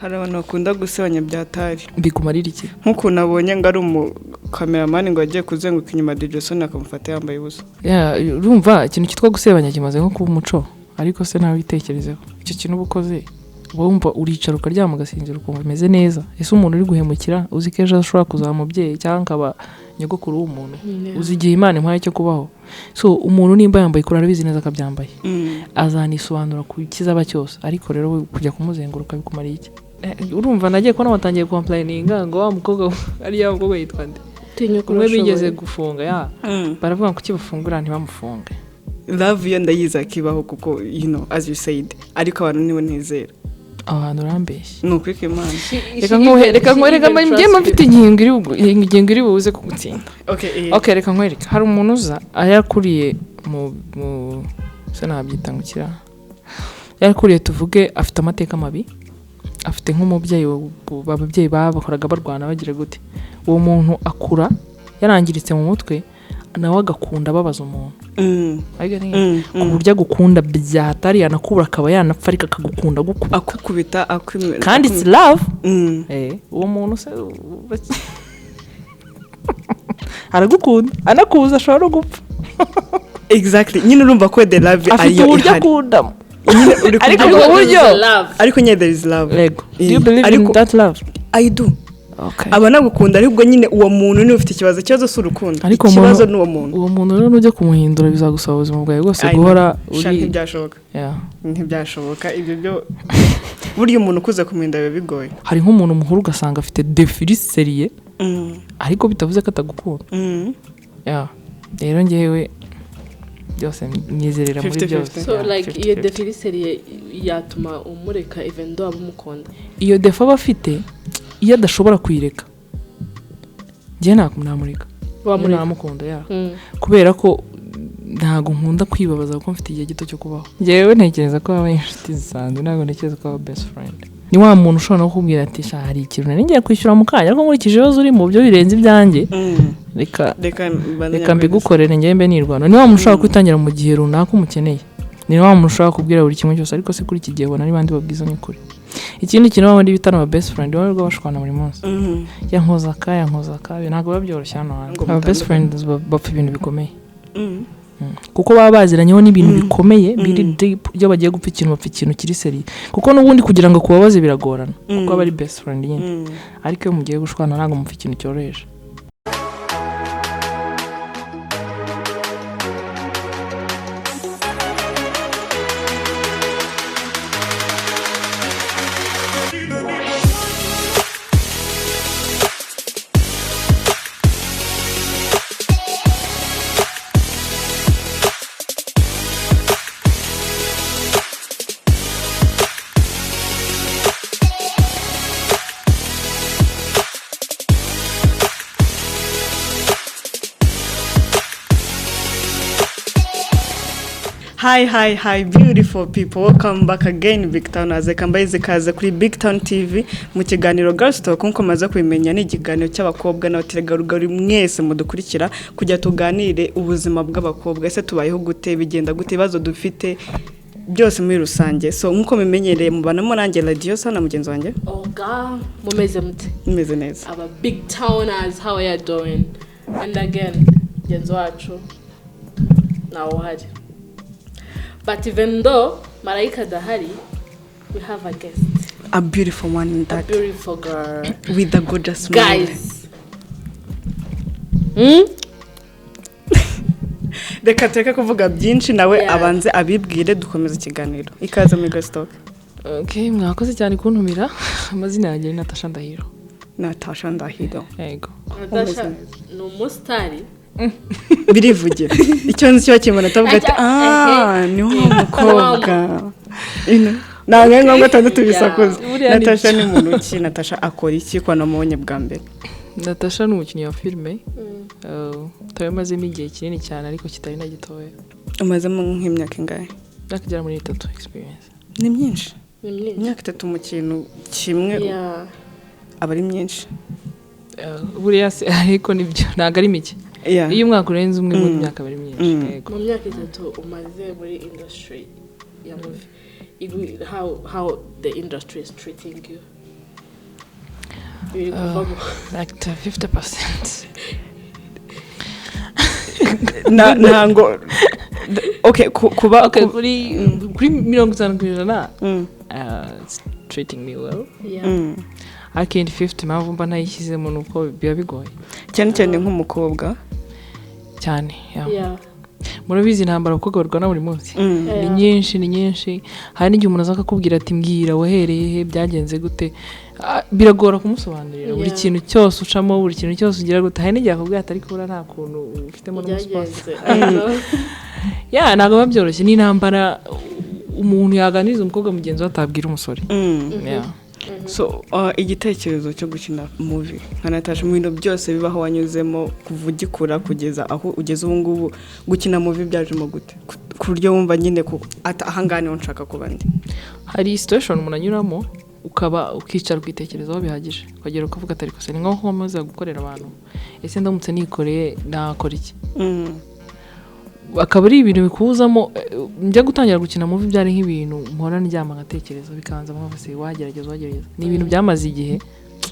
Hari abantu bakunda gusebanya byatari. Bikumarira iki? Nk'ukuntu abonye ngo ari umukameramani ngo agiye kuzenguruka inyuma DJ Soni akamufata yambaye ubusa. Yeah, urumva ikintu cyitwa gusebanya kimaze nko kuba umuco, ariko se nawe witekerezeho icyo kintu uba ukoze, uba wumva uricara ukaryama ugasinzira ukumva umeze neza. Ese umuntu uri guhemukira uzi ko ejo ashobora kuzaba umubyeyi cyangwa akaba nyogokuru w'umuntu, uzi igihe Imana imuhaye cyo kubaho? So umuntu nimba yambaye ikora arabizi neza akabyambaye, azanisobanura ku kizaba cyose. Ariko rero we kujya kumuzenguruka bikumariye iki? Urumva nagiye kubona batangiye complaininga ngo wa mukobwa, ariya mukobwa yitwa nde, umwe bigeze gufunga ya baravuga ngo kuki bafungura ntibamufunge. Love yo ndayizi akibaho kuko you know as you said, ariko abantu nibo ntizera. Aho hantu urambeshye. Ni ukuri kw'Imana. Reka nkwereke, njye mfite ingingo iri buze kugutsinda. Okay. Okay, reka nkwereke. Hari umuntu uza yakuriye mu se nabyita ngo kira yakuriye, tuvuge afite amateka mabi, afite nk'umubyeyi, ababyeyi babakoraga barwana bagira gute, uwo muntu akura yarangiritse mu mutwe, nawe agakunda ababaza umuntu. Are you getting it? Ku buryo agukunda byatari yanakubura akaba yanapfa, ariko akagukunda agukubita, akukubita akwimira kandi it's love. Uwo muntu se aragukunda anakubuza, ashobora no gupfa. Exactly, nyine urumva ko the love afite ariyo uburyo ihari akundamo. Nyine uri Ariko kubyumva. ubwo buryo Ariko nyine there is love. Yego, do you believe in that love? I do. Okay. Aba nagukunda, ariko nyine uwo muntu niwe ufite ikibazo. Ikibazo si urukundo, Ariko ikibazo ni uwo muntu. Uwo muntu rero nujya kumuhindura bizagusaba ubuzima bwawe bwose I know. guhora Sha, uri ntibyashoboka. Yeah. Ntibyashoboka ibyo byo. Burya umuntu ukuze kumuhinda biba bigoye. Hari nk'umuntu muhura ugasanga afite défaut iri sérieux, ariko bitavuze ko atagukunda. Yeah. Rero njyewe byose myizerera muri 50-50. byose. So Yeah, like 50-50. iyo défaut iri sérieux yatuma umureka even though aba umukunda? Iyo défaut aba afite, iyo adashobora kuyireka, njyewe ntabwo namureka. Wamureka? Namukunda ya, kubera ko ntabwo nkunda kwibabaza kuko mfite igihe gito cyo kubaho. Njyewe ntekereza ko baba inshuti zisanzwe, ntabwo ntekereza ko aba best friend. Ni wa muntu ushobora no kukubwira ati: "Sha, hari ikintu nari ngiye kwishyura mu kanya, ariko nkurikije ibibazo urimo byo birenze ibyanjye, reka reka mbanze reka mbigukorere njyewe mbe nirwana." Ni wa muntu ushobora kwitangira mu gihe runaka umukeneye, ni wa muntu ushobora kubwira buri kimwe cyose. Ariko se kuri iki gihe ubona ari bandi babwizanye ukuri? Ikindi kintu, babandi bitana aba best friend baba bashwana buri munsi, yankoza aka, yankoza aka, ntabwo biba byoroshye hano hantu. Ngo Aba best mutandukane. friends bapfa ibintu bikomeye, kuko baba baziranyeho n'ibintu bikomeye biri deep. Iyo bagiye gupfa ikintu, bapfa ikintu kiri sérieux, kuko n'ubundi kugira ngo kubabaze biragorana, kuko aba ari best friend nyine. Ariko iyo mugiye gushwana ntabwo mupfa ikintu cyoroheje. Hi, hi, hi, beautiful people. Welcome back again, Big Town. Reka mbahe ikaze kuri Big Town TV mu kiganiro Girls Talk. Nkuko maze kubimenya, ni ikiganiro cy'abakobwa n'abategarugori mwese mudukurikira, kujya tuganire ubuzima bw'abakobwa. Ese tubayeho gute? Bigenda gute? Ibibazo dufite byose muri rusange. So nkuko mumenyereye, mubanamo nanjye Radio sana mugenzi wanjye. Oga, mumeze mute? Mumeze neza. Aba big towners, how are you doing? And again, mugenzi wacu ntawe uhari, but even though Marayika adahari, we have a guest. A beautiful one in A that beautiful girl. With a gorgeous smile. Guys, hmm? Reka tureke kuvuga byinshi, nawe abanze abibwire, dukomeze ikiganiro. Ikaze muri Girls Talk. Okay, mwakoze cyane kuntumira. Amazina yanjye ni Natasha Ndahiro. Natasha Ndahiro. Yego. Natasha ni umusitari. Birivugira. Icyo nzi cyo kimana atavuga ati: "Ah, ni wa mukobwa." Ntabwo ari ngombwa tubanze tubisakuze. Buriya ni Natasha byo. ni muntu ki? Natasha akora iki, ko namubonye bwa mbere? Natasha ni umukinnyi wa filime tutabimazemo igihe kinini cyane, ariko kitari na gitoya. Umazemo nk'imyaka ingahe? Imyaka igera muri 3 experience. Ni myinshi. Ni myinshi. Imyaka 3 mu kintu kimwe aba ari myinshi. Buriya se, ariko nibyo, ntabwo ari mike. Iyo umwaka urenze umwe muri myaka aba ari myinshi. Yego. Mu myaka 3 umaze muri industry ya movie, how the industry is treating you? Biri kuvamo. Like 50%. Ntango, okay, kuba Okay, kuri 50%, it's treating me well. Ariko iyindi 50, impamvu mba ntayishyizemo ni uko biba bigoye. Cyane cyane nk'umukobwa. Cyane, yeah. Murabizi intambara abakobwa barwana buri munsi. Ni nyinshi, ni nyinshi. Hari n'igihe umuntu aza akakubwira ati: "Mbwira, wahereye he? Byagenze gute?" Ah, biragora kumusobanurira buri kintu cyose ucamo, buri kintu cyose ugira gute. Hari n'igihe akubwira ati: "Ariko buriya nta kuntu ufitemo n'umusponsor?" Byagenze. Ya, ntabwo biba byoroshye. Ni intambara umuntu yaganiriza umukobwa mugenzi we atabwira umusore. Yeah. So igitekerezo cyo gukina movie nka Natasha, mu bintu byose bibaho wanyuzemo kuva ugikura kugeza aho ugeze ubu ngubu, gukina movie byajemo gute, ku buryo wumva nyine ko ati: "Ahangaha niho nshaka kuba ndi"? Hari situation umuntu anyuramo, ukaba ukicara ukitekerezaho bihagije, ukagera ukavuga ati: "Ariko se ni nko nkomeza gukorera abantu? Ese ndamutse nikoreye nakora iki?" Akaba ari ibintu bikuzamo. Njya gutangira gukina movie byari nk'ibintu mpora ndyama ngatekereza, bikanza nkavuga se wagerageza. Ni ibintu byamaze igihe,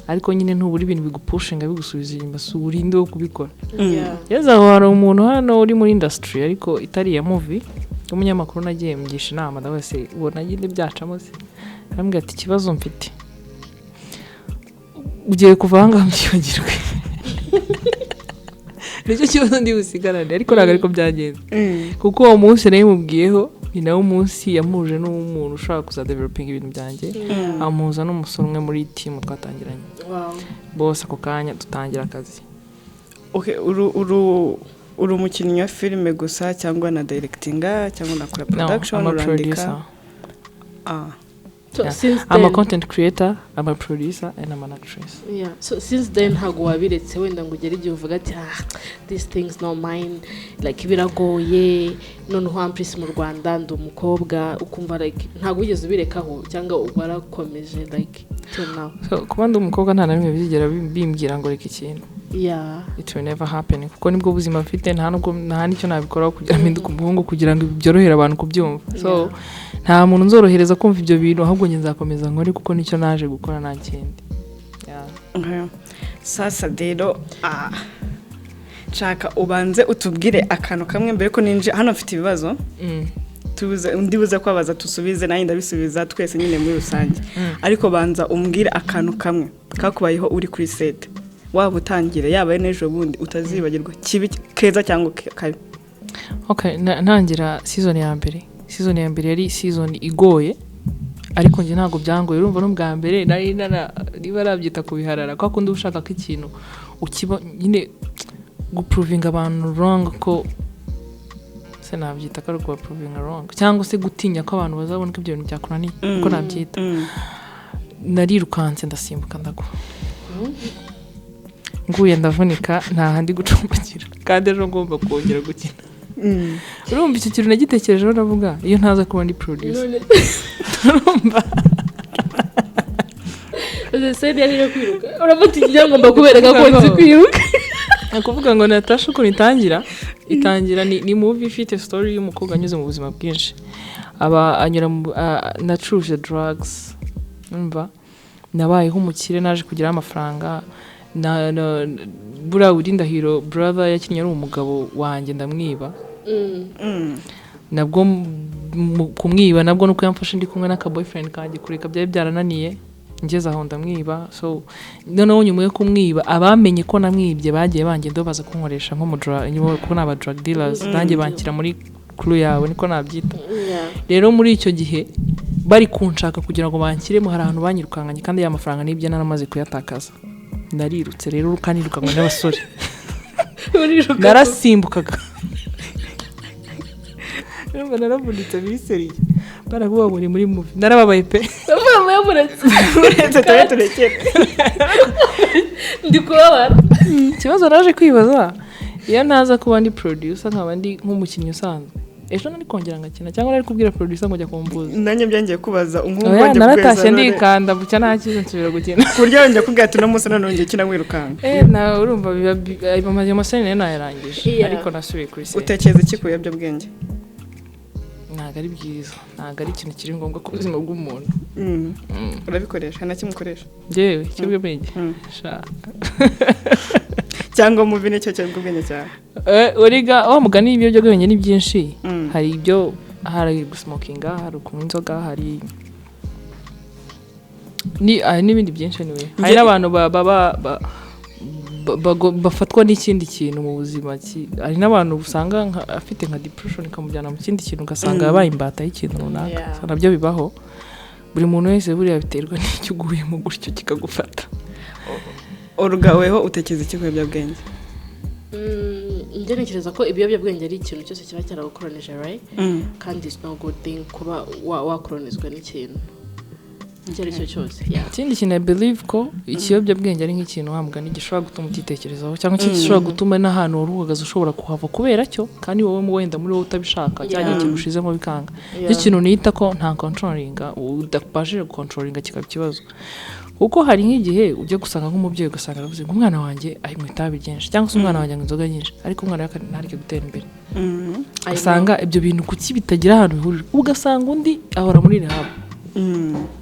ariko nyine ntubura ibintu bigupushinga, bigusubiza inyuma, si urinde wo kubikora. Ngeze aho, hari umuntu hano uri muri industry ariko itari iya movie, w'umunyamakuru, nagiye mugisha inama. Ndavuga: "Se ubona nyine byacamo se?" Arambwira ati: "Ikibazo mfite, ugiye kuva aha ngaha mbyibagirwe, nicyo kibazo ndi busigarane." Ariko ntabwo ariko byagenze, kuko uwo munsi nayimubwiyeho ni nawo munsi yamuhuje n'umuntu ushobora kuzadevelopinga ibintu byanjye, amuhuza n'umusore umwe muri team twatangiranye. Bose ako kanya dutangira akazi. Okay, uri umukinnyi wa filime gusa, cyangwa na directinga, cyangwa unakora No, production? I'm a Urandika? producer. Ah. So Yeah. since I'm a then, content creator, I'm a producer and I'm an actress. Yeah. So since then ntabwo wabiretse wenda ngo ugere igihe uvuga ati: "Ah, this thing's not mine," like biragoye, noneho en plus mu Rwanda ndi umukobwa, ukumva like ntabwo wigeze ubirekaho cyangwa warakomeje like till now? So, kuba ndi umukobwa nta na rimwe bizigera bimbwira ngo reka ikintu. It will never happen, kuko nibwo buzima mfite. Nta nubwo nta n'icyo nabikoraho kugira ngo mpinduke umuhungu, kugira ngo byorohere abantu kubyumva. So nta muntu nzorohereza kumva ibyo bintu, ahubwo njye nzakomeza nkore kuko nicyo naje gukora, nta kindi. Yeah. Okay. Sasa rero, nshaka ubanze utubwire akantu kamwe mbere ko ninjira hano. Mfite ibibazo. Ndibuze kubabaza, tusubize, nanjye ndabisubiza, twese nyine muri rusange. Ariko banza umbwire akantu kamwe kakubayeho uri kuri set, waba utangire, yaba ari n'ejo bundi, utazibagirwa, kibi, keza cyangwa kabi. Okay, ntangira season ya mbere. Season ya mbere yari season igoye, ariko njye ntabwo byangoye. Urumva n'ubwa mbere nari nara niba nabyita kubiharara, kwa kundi uba ushaka ko ikintu ukiba nyine guprovinga abantu wrong, ko se nabyita ko ari ukubaprovinga wrong, cyangwa se gutinya ko abantu bazabona ko ibyo bintu byakunaniye, uko nabyita. Narirukanse, ndasimbuka, ndagwa, nguye ndavunika, nta handi gucumbagira, kandi ejo ngomba kongera gukina. Urumva icyo kintu nagitekerejeho, ndavuga: "Iyo ntaza kuba ndi producer." Urumva? Scene yari iyo kwiruka, uravuga uti: "Ngomba kubereka ko nzi kwiruka." Ni ukuvuga ngo Natasha ukuntu itangira ni movie ifite story y'umukobwa anyuze mu buzima bwinshi, aba anyura mu nacuruje drugs, urumva nabayeho umukire, naje kugeraho amafaranga na buriya uri Ndahiro brother yakinnye ari umugabo wanjye, ndamwiba. Nabwo kumwiba nabwo nuko yamfashe ndi kumwe n'aka boyfriend kanjye, kureka byari byarananiye, ngeze aho ndamwiba. So noneho nyuma yo kumwiba, abamenye ko namwibye bagiye bangendaho, baza kunkoresha nko mu kuko ni aba drug dealers, nanjye banshyira muri crew yawe, niko nabyita. Rero muri icyo gihe bari kunshaka kugira ngo banshyiremo, hari ahantu banyirukankanye, kandi ya mafaranga nibye naramaze kuyatakaza. Narirutse rero, kanirukanwa n'abasore, narasimbukaga. Urumva naravunitse biri sérieux, baravuga ngo ni muri movie, narababaye pe. Uretse tube turekere. Ndi kubabara. Ikibazo naje kwibaza: iyo ntaza kuba ndi producer, nkaba ndi nk'umukinnyi usanzwe, ejo nari kongera ngakina, cyangwa nari kubwira producer ngo jya kumvuza? Nanjye byangiye kubaza nk'ubu. Oya, wajya naratashye kugeza none- ndikanda, bucya ntakize, nsubira gukina. Ku buryo wongeye kubwira ati: "Uno munsi none nongeye kina wirukanka." Eh, na urumva biba ayo mascene nayo nayarangije. Ariko nasubiye kuri set. Utekereza iki ku biyobyabwenge? Nta Ntabwo ari byiza, ntabwo ari ikintu kiri ngombwa ku buzima bw'umuntu. Urabikoresha? Nta kimwe ukoresha? Njyewe ikiyobyabwenge? Sha. Cyangwa mubi nicyo kiyobyabwenge cyawe? Origa wa mugani, ibiyobyabwenge ni byinshi. Hari ibyo, hari gusmokinga, hari kunywa inzoga, hari n'ibindi byinshi. Anyway, hari n'abantu bafatwa n'ikindi kintu mu buzima. Hari n'abantu usanga afite nka depression ikamujyana mu kindi kintu, ugasanga yabaye imbata y'ikintu runaka. So, nabyo bibaho. Buri muntu wese buriya biterwa n'icyo uguyemo gutyo kikagufata. Olga, weho utekereza iki ku biyobyabwenge? Njye ntekereza ko ibiyobyabwenge ari ikintu cyose kiba cyaragukoronije, right? Kandi it's no good thing kuba wakoronizwa n'ikintu icyo ari cyo cyose, yeah. Ikindi kintu, I believe ko ikiyobyabwenge ari nk'ikintu, wa mugani, gishobora gutuma utitekerezaho, cyangwa gishobora gutuma n'ahantu wari uhagaze ushobora kuhava kubera cyo, kandi wowe wenda muri wowe utabishaka, cya gihe kigushizemo bikanga. Nicyo kintu nita ko nta controllinga, udabashije gucontrollinga kikaba ikibazo, kuko hari nk'igihe ujya gusanga nk'umubyeyi, ugasanga aravuze ngo umwana wanjye anywa itabi ryinshi, cyangwa se umwana wanjye anywa inzoga nyinshi, ariko umwana we ntareke gutera imbere. I know. Ugasanga ibyo bintu kuki bitagira ahantu bihurira? Ugasanga undi ahora muri rehab,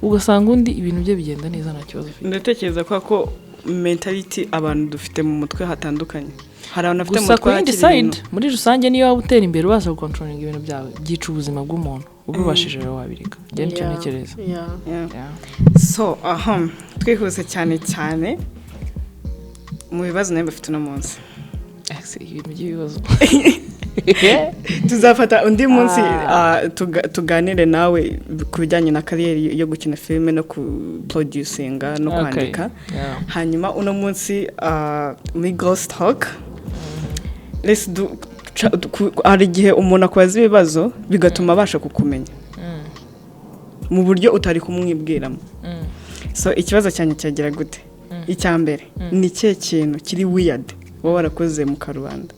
ugasanga undi ibintu bye bigenda neza, nta kibazo afite. Ndatekereza ko mentality abantu dufite mu mutwe hatandukanye. Hari abantu bafite mu Gusa mutwe ku yindi hakiri side, ibintu. muri rusange, niyo waba utera imbere, ubasha gucontrollinga ibintu byawe, byica ubuzima bw'umuntu. Ubibashije rero wabireka. Njye nicyo ntekereza. Yeah. So aha twihuse cyane cyane mu bibazo nawe bafite uno munsi. Ese ibintu by'ibibazo? Tuzafata undi munsi, tuganire nawe ku bijyanye na career yo gukina filime no kuproducinga no kwandika. Hanyuma uno munsi, muri Girls Talk, let's do hari igihe umuntu akubaza ibibazo bigatuma abasha kukumenya mu buryo utari kumwibwiramo. So ikibazo cyanjye cyagira gute? Icya mbere, ni ikihe kintu kiri weird wowe warakoze mu karubanda,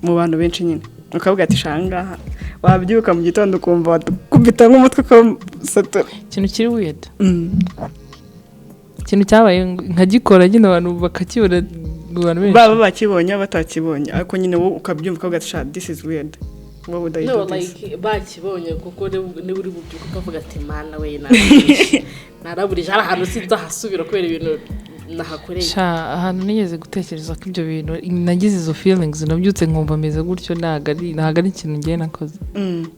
mu bantu benshi nyine, ukavuga ati shangaha, wabyuka mu gitondo ukumva wakubita nk'umutwe ukasatura? Ikintu kiri weird, ikintu cyabaye nkagikora nyine abantu bakakibona mu bantu benshi? Baba bakibonye, batakibonye, ariko nyine wowe ukabyumva ukavuga ati sha, this is weird, wowe would I No, do this? like bakibonye, kuko niba uri bubyuka ukavuga ati mana we, naraburije, naraburije, hari ahantu sinzahasubira kubera ibintu nahakoreye. Sha, ahantu nigeze gutekereza ko ibyo bintu nagize izo feelings, nabyutse nkumva meze gutyo, ntabwo ari ikintu ngiye nakoze,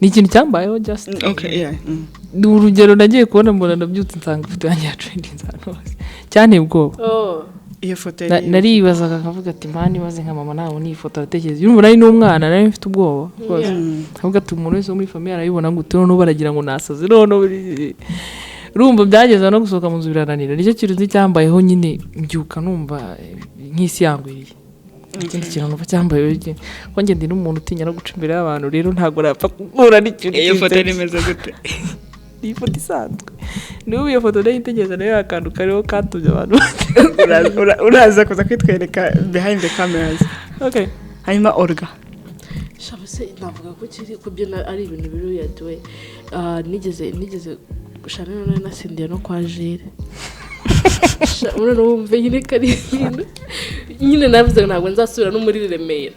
ni ikintu cyambayeho just. Okay, yeah. Ni urugero, nagiye kubona mbona nabyutse nsanga ifoto yanjye yatrendinze ahantu hose, cyanteye ubwoba. Oh. Iyo foto yari Naribazaga nkavuga ati mani, ibaze nka mama ntabwo niyi foto aratekereza. Urumva nari n'umwana, nari mfite ubwoba rwose, nkavuga ati umuntu wese wo muri famille arayibona gute? Noneho baragira ngo nasaze. Noneho urumva byageze no gusohoka mu nzu birananira. Nicyo kintu nzi cyambayeho nyine, mbyuka numva nk'isi yangwiriye. Ikindi kintu numva cyambayeho, ko njye ndi n'umuntu utinya no guca imbere y'abantu, rero ntabwo napfa guhura n'ikintu Iyo foto yari kinsetsa. imeze gute? Ni ifoto isanzwe. N'ubu iyo foto ndayitegereza nayo, akantu kariho katumye abantu Uraza kuza kwitwereka behind the cameras. Okay. Hanyuma Olga? Shaba se navuga ko kiri kubyina ari ibintu biri weird we. Nigeze shana none nasindiye no kwa Jire. Sha, none wumve nyine ko ari ibintu nyine navuze ngo ntabwo nzasubira no muri Remera.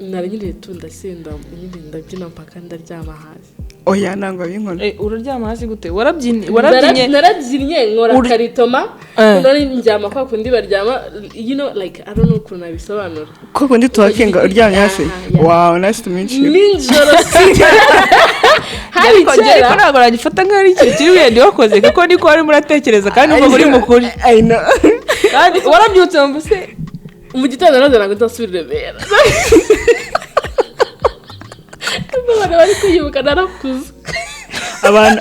Nari nyine tu ndasinda nyine, ndabyina mpaka ndaryama hasi. Oya, ntabwo binkora. Uraryama hasi gute? Warabyinnye, warabyinnye? Narabyinnye nkora karitoma. None ndyama kwa kundi baryama, like I don't know ukuntu nabisobanura. Ko kundi tuwakinga uryamye hasi? Aha, yeah. Wow, nice to meet you. Nijoro hari Ariko njye ariko kera. Ntabwo nagifata nk'aho ari ikintu kiri weird wakoze, kuko niko warimo uratekereza kandi numva uri mukuri. I know. Kandi warabyutse wumva se? Mu gitondo nazo ntabwo nzasubira i Remera. Abantu bari kwibuka, narakuze.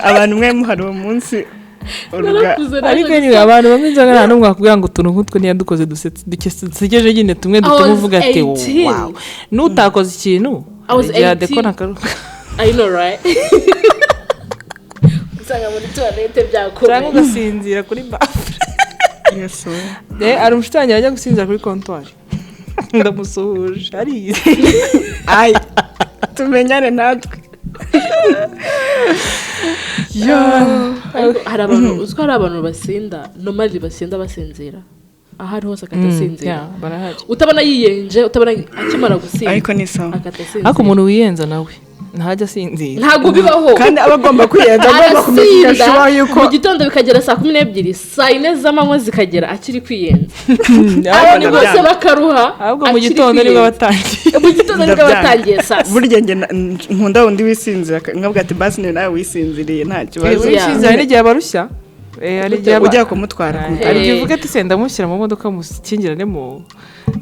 Abantu mwe muhari uwo munsi, Olga? Narakuze. Ariko anyway, abantu bamwe inzoga nta n'umwe wakubwira ngo utuntu nk'utwo niyo dukoze dusekeje nyine, tumwe dutuma was uvuga ati 18. wow, n'utakoze ikintu I was hari igihe 18. adekona akaruka. I know, right? Usanga muri toilette Cyangwa byakomeye. ugasinzira kuri bafure. Yes, we. Hari umushuti wanjye wajya gusinzira kuri kontwari, ndamusuhuje, ariyizi. Ay, tumenyane natwe. Yo. Ariko hari abantu, uziko hari abantu basinda normally, basinda basinzira aho ari hose, akadasinzira. Yeah, barahari. Utabona yiyenje, utabona akimara gusinda Ariko ni sawa. akadasinzira. Ariko umuntu wiyenza nawe Ntajya asinzira. Ntabwo bibaho. Kandi aba agomba kwiyenza, agomba kumenya Arasinda sure yuko mu gitondo bikagera saa 12, saa 4 z'amanywa zikagera akiri kwiyenza, abantu bose Ndabyanga. bakaruha, Ahubwo mu akiri gitondo nibwo kwiyenza. batangiye. Mu gitondo nibwo Ndabyanga. batangiye saa sita. Burya njye nkunda wundi wisinzira, nkavuga ati: "Basi ni nawe wisinziriye, nta kibazo." Yeah. Hari n'igihe abarushya. Hari igihe Ujya kumutwara hari igihe Eh. uvuga ati: "Se ndamushyira mu modoka musukingirane mu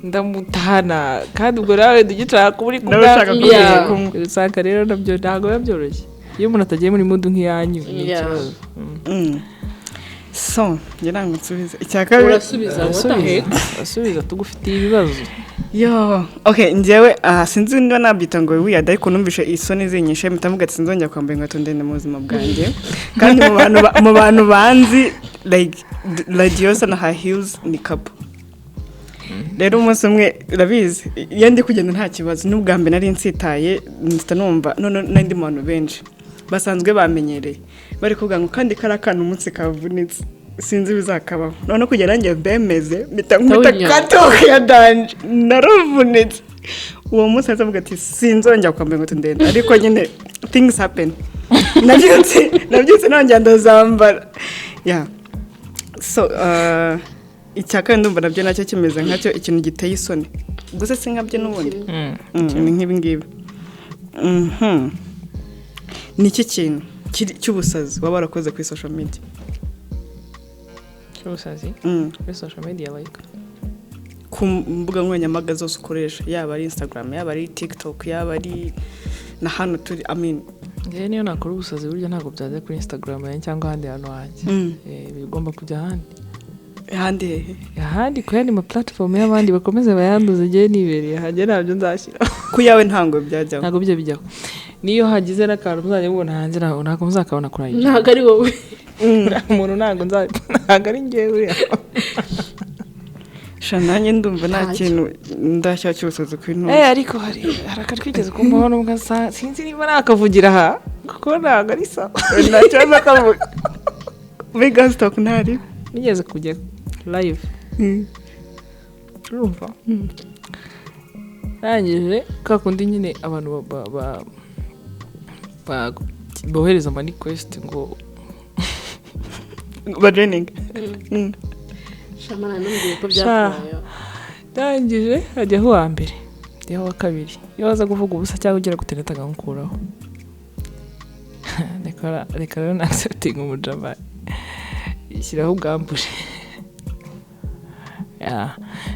ndamutahana," kandi ubwo nawe dugicara kuba uri Nawe ushaka Yeah. kumwe. Usanga rero nabyo ntabwo biba byoroshye iyo umuntu atagiye muri mood nk'iyanyu, ni Yeah. ikibazo. So njye ntabwo nsubiza icya kabiri. Urasubiza, what the heck? Asubiza, tugufitiye ibibazo. Yo, okay, njyewe aha sinzi niba nabyita ngo weird, ariko numvishe isoni zinyishe, mpita mvuga ati: "Sinzongera kwambara inkweto ndende mu buzima bwanjye." Kandi mu bantu banzi, like Radiosa na high heels ni couple. Rero umunsi umwe, urabizi, iyo ndi kugenda nta kibazo, n'ubwa mbere nari nsitaye, mpita numva none n'andi mu bantu benshi basanzwe bamenyereye bari kuvuga ngo: "Kandi kariya kana umunsi kavunitse, sinzi ibizakabaho." None kugira nanjye bemeze, mpita nkubita Tawunya. katoke ya danger, naravunitse uwo munsi. Nahise mvuga ati: "Sinzongera kwambara inkweto ndende." Ariko nyine things happen, nabyutse nongera ndazambara. Yeah, so icya kabiri ndumva nabyo nacyo kimeze nkacyo, ikintu giteye isoni gusa si nkabyo n'ubundi. Ni nk'ibi ngibi. Ni iki kintu cy'ubusazi waba warakoze kuri social media? Cy'ubusazi? Kuri social media, like? Ku mbuga nkoranyambaga zose ukoresha, yaba ari Instagram, yaba ari TikTok, yaba ari na hano turi, I mean. Njyewe niyo nakora ubusazi burya ntabwo byajya kuri Instagram yanjye cyangwa ahandi hantu hanjye. Bigomba kujya ahandi. Ahandi hehe? Ahandi ku yandi ma platform y'abandi, bakomeze bayanduze, njyewe nibereye hanjye, ntabyo nzashyira. Ku yawe ntabwo byajyaho? Ntabwo bijya bijyaho. Niyo hagize n'akantu muzajya mubona hanze, ntabwo muzakabona kuri IG. Ntabwo ari wowe. Umuntu ntabwo nza, ntabwo ari njyewe uriya. Sha, nanjye ndumva nta Ntacyo. kintu ndashyira cy'ubusazi kuri ntuzi. Ariko hari akatwigeze kumbaho nubwo asa, sinzi niba nakavugira aha kuko ntabwo ari sawa. Nta kibazo, akavuga muri gasitoke ntari. Nigeze kujya live, urumva, arangije ka kundi nyine abantu bohereza ama request ngo Bajoininga. Shamana ntumbwiye ko Sha. byakubayeho. Ndangije hajyaho uwa mbere, njyaho uwa kabiri. Iyo waza kuvuga ubusa cyangwa ugera gutereta akamukuraho. Reka rero na accepting umujama ishyiraho ubwambure. Yeah.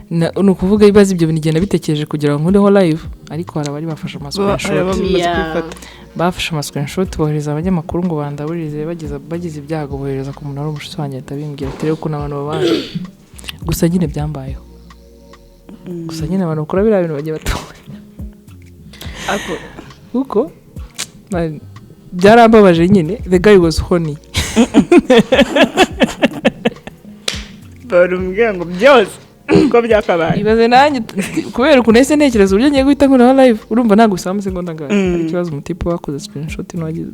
Ni ukuvuga ibibazo ibyo bintu igenda bitekereje kugira ngo nkureho live, ariko hari abari bafashe ama screenshot. Bamaze Yeah. kwifata. Bafashe ama screenshot, bohereza abanyamakuru ngo bandaburize. Bagize ibyago bohereza ku muntu wari umushuti wanjye, ahita abimbwira ati: "Reba ukuntu abantu babaye." Gusa nyine byambayeho, gusa nyine abantu bakora biriya bintu bagiye batoya. Ariko kuko man, byarambabaje nyine, the guy was horny. Barumbwira ngo byose uko byakabaye. Ibaze nanjye kubera ukuntu nahise ntekereza uburyo ngiye guhita nkuraho live, urumva ntabwo bisaba amasegonda angahe. Hari ikibazo, umutipe wakoze screenshot n'uwagize,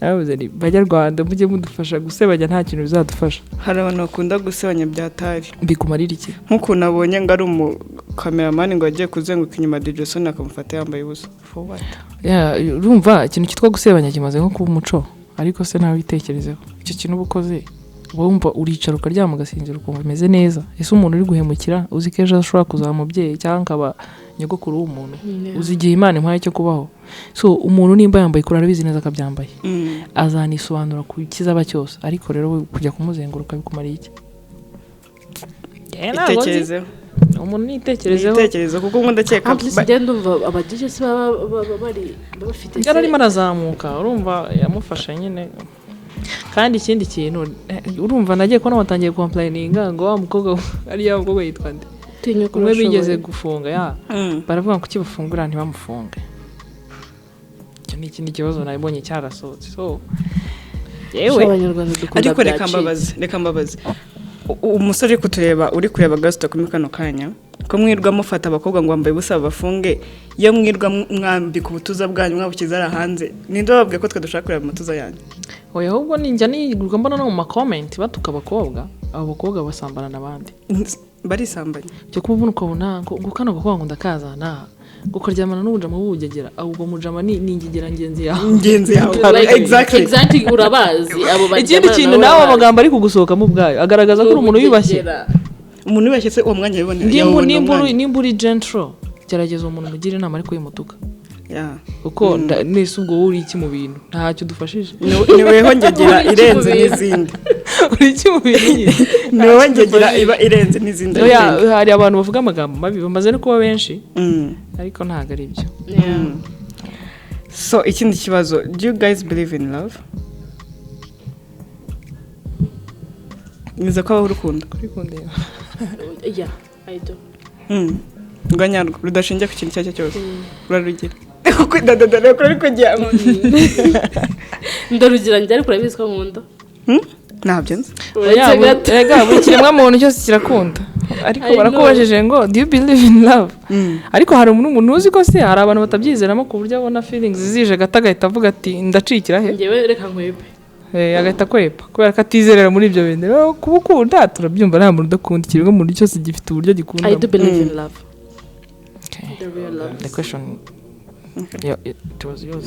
naravuze nti: "Banyarwanda, mujye mudufasha gusebanya, nta kintu bizadufasha." Hari abantu bakunda gusebanya byatari. Bikumarira iki? Nk'ukuntu abonye ngo ari umukameramani ngo agiye kuzenguruka inyuma DJ Soni akamufata yambaye ubusa, for what? Yeah, urumva ikintu cyitwa gusebanya kimaze nko kuba umuco, ariko se nawe witekerezeho, icyo kintu uba ukoze uba wumva uricara ukaryama ugasinzira ukumva umeze neza? Ese umuntu uri guhemukira, uzi ko ejo ashobora kuzaba umubyeyi cyangwa akaba nyogokuru w'umuntu? Uzi igihe Imana imuhaye cyo kubaho? So umuntu nimba yambaye kuri, arabizi neza ko abyambaye, azanisobanura ku kizaba cyose. Ariko rero we kujya kumuzenguruka bikumariye iki? Ntabwo nzi. Itekerezeho. Umuntu nitekerezeho. Itekerezo, kuko nkunda ndakeka En plus njye ndumva aba DJ se baba bari bafite Yari arimo arazamuka, urumva yamufashe nyine. Kandi ikindi kintu, urumva nagiye kubona batangiye complaininga ngo wa mukobwa, ariya mukobwa yitwa nde? Tinyuka. Umwe bigeze Urashoboye. gufunga ya baravuga ngo kuki bafungura ntibamufunge. Icyo ni ikindi kibazo nabibonye cyarasohotse, so yewe. Abanyarwanda dukunda Ariko reka byacitse. mbabaze, reka mbabaze. Umusore uri kutureba, uri kureba gasito kuri kano kanya, ko mwirwa mufata abakobwa ngo bambaye ubusa bafunge, iyo mwirwa mwambika ubutuza bwanyu mwabushyize hariya hanze, ninde wababwiye ko twe dushaka kureba amatuza yanyu? Oya, ahubwo ninjya nigurwa mbona no mu ma comment batuka abakobwa, abo bakobwa basambana n'abandi. Barisambanya. Cyo kuba ubona ukabona ngo kano gakobwa ngo ndakazana. Ukaryamana n'ubujama bw'ubugegera, ubwo mujama ni ingegera ngenzi yawe. Ingenzi yawe. Like, Exactly. Exactly, urabazi abo Ikindi baryamana kintu nabo, nawe, urabazi. amagambo ari kugusohokamo ubwayo agaragaza ko uri umuntu wiyubashye. Ubugegera. Umuntu wiyubashye se uwo mwanya yabibona? Nimba Yawubona nimba uwo uri mwanya. Nimba uri gentle, gerageza uwo muntu umugire inama ariko wimutuka, Yeah. kuko nese ubwo wowe uri iki mu bintu? Ntacyo udufashije. Ni weho ngegera Uri iki irenze mu bintu? n'izindi. Uri iki mu bintu nyine? Ni wowe ngegera iba irenze n'izindi. Oya, I think. hari abantu bavuga amagambo mabi, bamaze no kuba benshi, ariko ntabwo ari byo. Yeah. So ikindi kibazo, do you guys believe in love? Niza ko habaho urukundo. Kuri kundeba. Yeah, I do. Rwa nyarwo rudashingiye ku kintu icyo ari cyo cyose, urarugira kuko dadadada kuri kujya. Ndarugira njye, ariko urabizi ko nkunda. Ntabyo nzi. Oya, Uretse gato. erega buri kiremwa muntu cyose kirakunda, ariko I know. barakubajije ngo "Do you believe in love?" Ariko hari umuntu uzi ko se hari abantu batabyizeramo, ku buryo abona feelings zije gato agahita avuga ati "Ndacikira he?" Njyewe reka nkwepe. Agahita akwepa kubera ko atizerera muri ibyo bintu. Rero kuba ukunda turabyumva, nta muntu udakunda. Ikiremwa muntu cyose gifite uburyo gikunda. I do believe in love. Okay. The real love. The question, yeah, it was yours.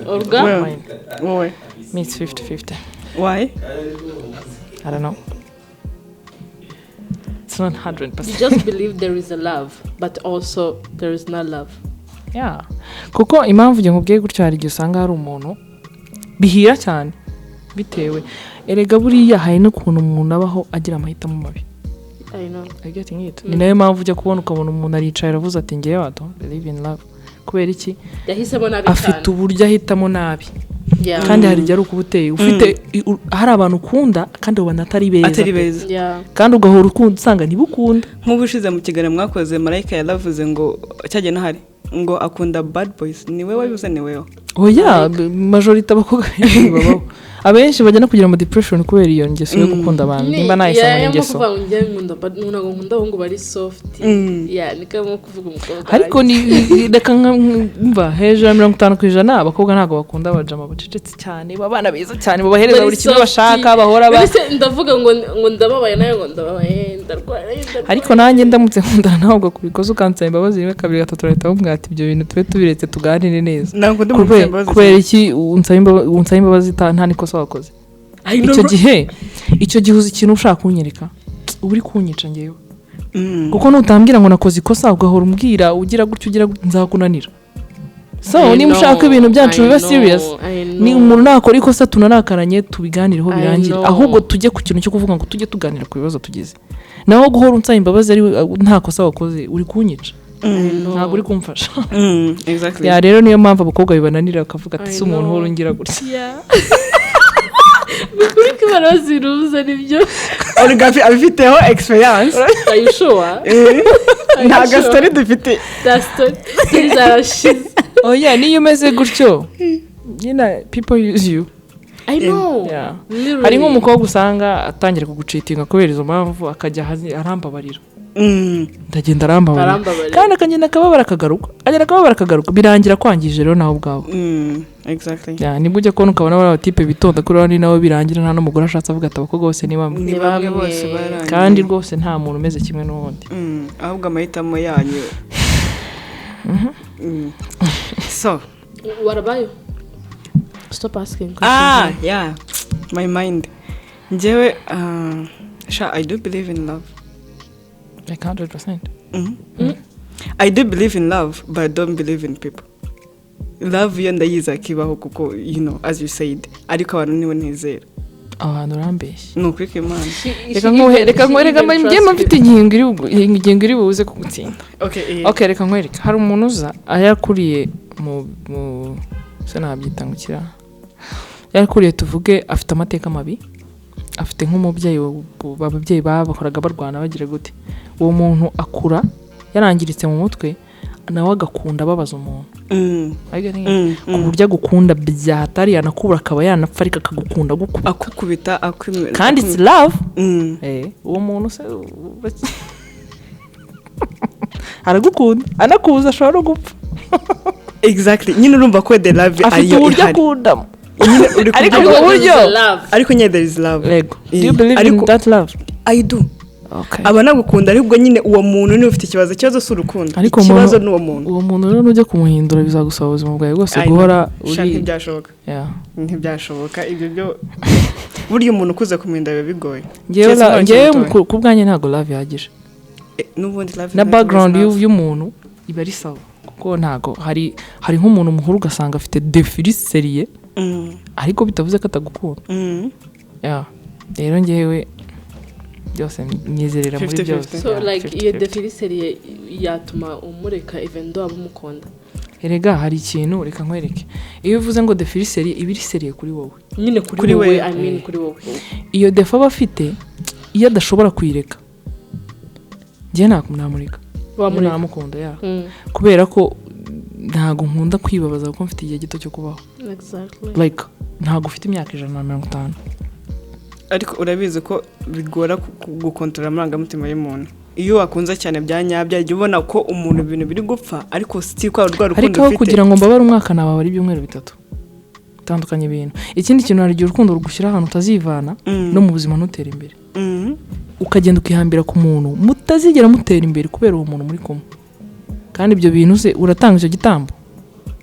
Olga. Well, Mine. Wowe? Me, it's 50-50. Why? I don't know, it's not 100%. You just believe there is a love, but also there is no love. Yeah. Kuko impamvu njye nkubwiye gutyo, hari igihe usanga hari umuntu bihira cyane bitewe, erega buriya hari n'ukuntu umuntu abaho agira amahitamo mabi. I know. Are you getting it? Ni nayo mpamvu ujya kubona ukabona umuntu aricaye aravuze ati "Ngewe I don't believe in love." Kubera iki? Yahisemo nabi Afite cyane. uburyo ahitamo nabi. Yeah. Kandi hari igihe ari ukuba uteye ufite hari abantu ukunda kandi ubona atari beza Atari pe. beza. Yeah. Kandi ugahora ukunda usanga ntibukunda. Nk'ubushize mu kiganiro mwakoze, Marayika yaravuze ngo cyagiye n'ahari ngo akunda bad boys. Ni we wabivuze? Ni wewe? Oya, majorité abakobwa benshi babaho, abenshi bajya no kugira ama depression kubera iyo ngeso yo gukunda abantu, nimba nayisanga Yeah, ingeso. Kuvuga ngo njye nkunda ntabwo nkunda abahungu bari soft. Yeah, niko nko kuvuga umukobwa. Ariko ni reka mva hejuru ya 50% abakobwa ntabwo bakunda abajama bacecetse cyane, abana beza cyane, babahereza Bari buri kimwe soft. bashaka, bahora ba Mbese ndavuga ngo ndababaye nawe, ngo ndababaye, ndarwaye ndarwaye. Ariko nanjye ndamutse nkundana nawe ugakora ikosa ukansaba imbabazi rimwe, kabiri, gatatu, urahita wumva ati "Ibyo bintu tube tubiretse, tuganire neza." Ntabwo ndi umuntu usaba imbabazi. Kubera iki unsaba imbabazi nta n'ikosa wakoze? I know. Icyo gihe uzi ikintu ushaka kunyereka? Uba uri kunyica ngewe, kuko nutambwira ngo nakoze ikosa, ugahora umbwira ugira gutya, ugira gutya, nzakunanira. So I niba ushaka know, ibintu byacu I biba know, serious, I ni know. umuntu nakora ikosa tunarakaranye, tubiganireho I birangire, know. ahubwo tujye ku kintu cyo kuvuga ngo tujye tuganira ku bibazo tugize. Naho guhora unsaba imbabazi ari nta kosa wakoze, uri kunyica, ntabwo uri kumfasha. Exactly. Yeah, rero niyo mpamvu abakobwa bibananira, bakavuga ati I "Si umuntu know. uhora ungira gutya." Yeah. Ukuri ko baraziruza nibyo. Olga abifiteho experience. Are you sure? Nta gastori dufite. That story zarashize. Oya, niyo umeze gutyo nyine, people use you. I know. Yeah. Literally. Hari nk'umukobwa usanga atangira kugucheatinga kubera izo mpamvu, akajya arambabarira, ndagenda arambabarira. Arambabarira. Kandi akagenda akababara akagaruka, agenda akababara akagaruka, birangira kwangije rero nawe ubwawe. Exactly. Yeah, nibwo ujya kubona ukabona bariya batipe bitonda kuri abandi, nabo birangira nta n'umugore ashatse, avuga ati "Abakobwa bose ni bamwe." Ni bamwe bose barangiye. Kandi rwose nta muntu umeze kimwe n'uwundi. Ahubwo amahitamo yanyu. So What about you? Stop asking questions. Ah, yeah, my mind. Njyewe, sha, I do believe in love. Like 100%? I do believe in love, but I don't believe in people. Love yo ndayizi akibaho kuko, as you said, ariko abantu nibo ntizera. Aho hantu urambeshye. Ni ukuri kw'Imana. Reka nkuhe, reka nkwereke, njye mba mfite ingingo iri buze kugutsinda. Okay. Ok, reka nkwereke. Hari umuntu uza yakuriye mu se nabyita ngo ikira yarakuriye, tuvuge afite amateka mabi, afite nk'umubyeyi ababyeyi babahoraga barwana, bagira gute, uwo muntu akura yarangiritse mu mutwe, nawe agakunda ababaza umuntu. Are you getting it? Mm. Ku buryo agukunda byahatari, yanakubura akaba yanapfa, ariko akagukunda agukubita. Akukubita akwimera. Kandi it's love. Uwo muntu se aragukunda anakubuza, ashobora no gupfa. Exactly, nyine urumva ko the love Afite ariyo uburyo ihari. akundamo. Nyine uri Ariko kubyumva. ubwo buryo Love. Ariko nyine there is love. Yego, do you believe in Ariko that love? I do. Okay. Aba anagukunda, ariko nyine uwo muntu niwe ufite ikibazo. Ikibazo si urukundo, Ariko ikibazo ni uwo muntu. Uwo muntu rero nujya kumuhindura, bizagusaba ubuzima bwawe bwose I know. guhora Sha, uri ntibyashoboka. Yeah. Ntibyashoboka ibyo byo. Burya umuntu ukuze kumuhinda biba bigoye. Njyewe Keretse umwana njyewe ukiri mutoya. ku bwanjye ntabwo love ihagije. N'ubundi love Na is not background enough. y'umuntu iba ari sawa, kuko ntago hari nk'umuntu muhura ugasanga afite défaut iri sérieux, ariko bitavuze ko atagukunda. Yeah. Rero njyewe byose myizerera muri 50-50. byose. So Yeah, like 50-50. iyo défaut iri sérieux yatuma umureka even though aba umukunda? Erega hari ikintu, reka nkwereke, iyo uvuze ngo défaut iri sérieux, iba iri sérieux kuri wowe. Nyine kuri Kuri wowe. we. I mean, kuri wowe. Iyo défaut aba afite, iyo adashobora kuyireka, njyewe ntabwo namureka. Wamureka? Namukunda, yeah. Kubera ko ntabwo nkunda kwibabaza, kuko mfite igihe gito cyo kubaho. Like, ntabwo ufite imyaka 150. Ariko urabizi ko bigora gukontorora amarangamutima y'umuntu. Iyo wakunze cyane bya nyabyo, jya ubona ko umuntu ibintu biri gupfa, ariko si kwa rwa rukundo Ariko aho ufite. kugira ngo mbabare umwaka, nababara ibyumweru 3. Tandukanye ibintu. Ikindi kintu, hari igihe urukundo rugushyira ahantu utazivana no mu buzima ntutere imbere, ukagenda ukihambira ku muntu mutazigera mutera imbere kubera uwo muntu muri kumwe. Kandi ibyo bintu se uratanga icyo gitambo?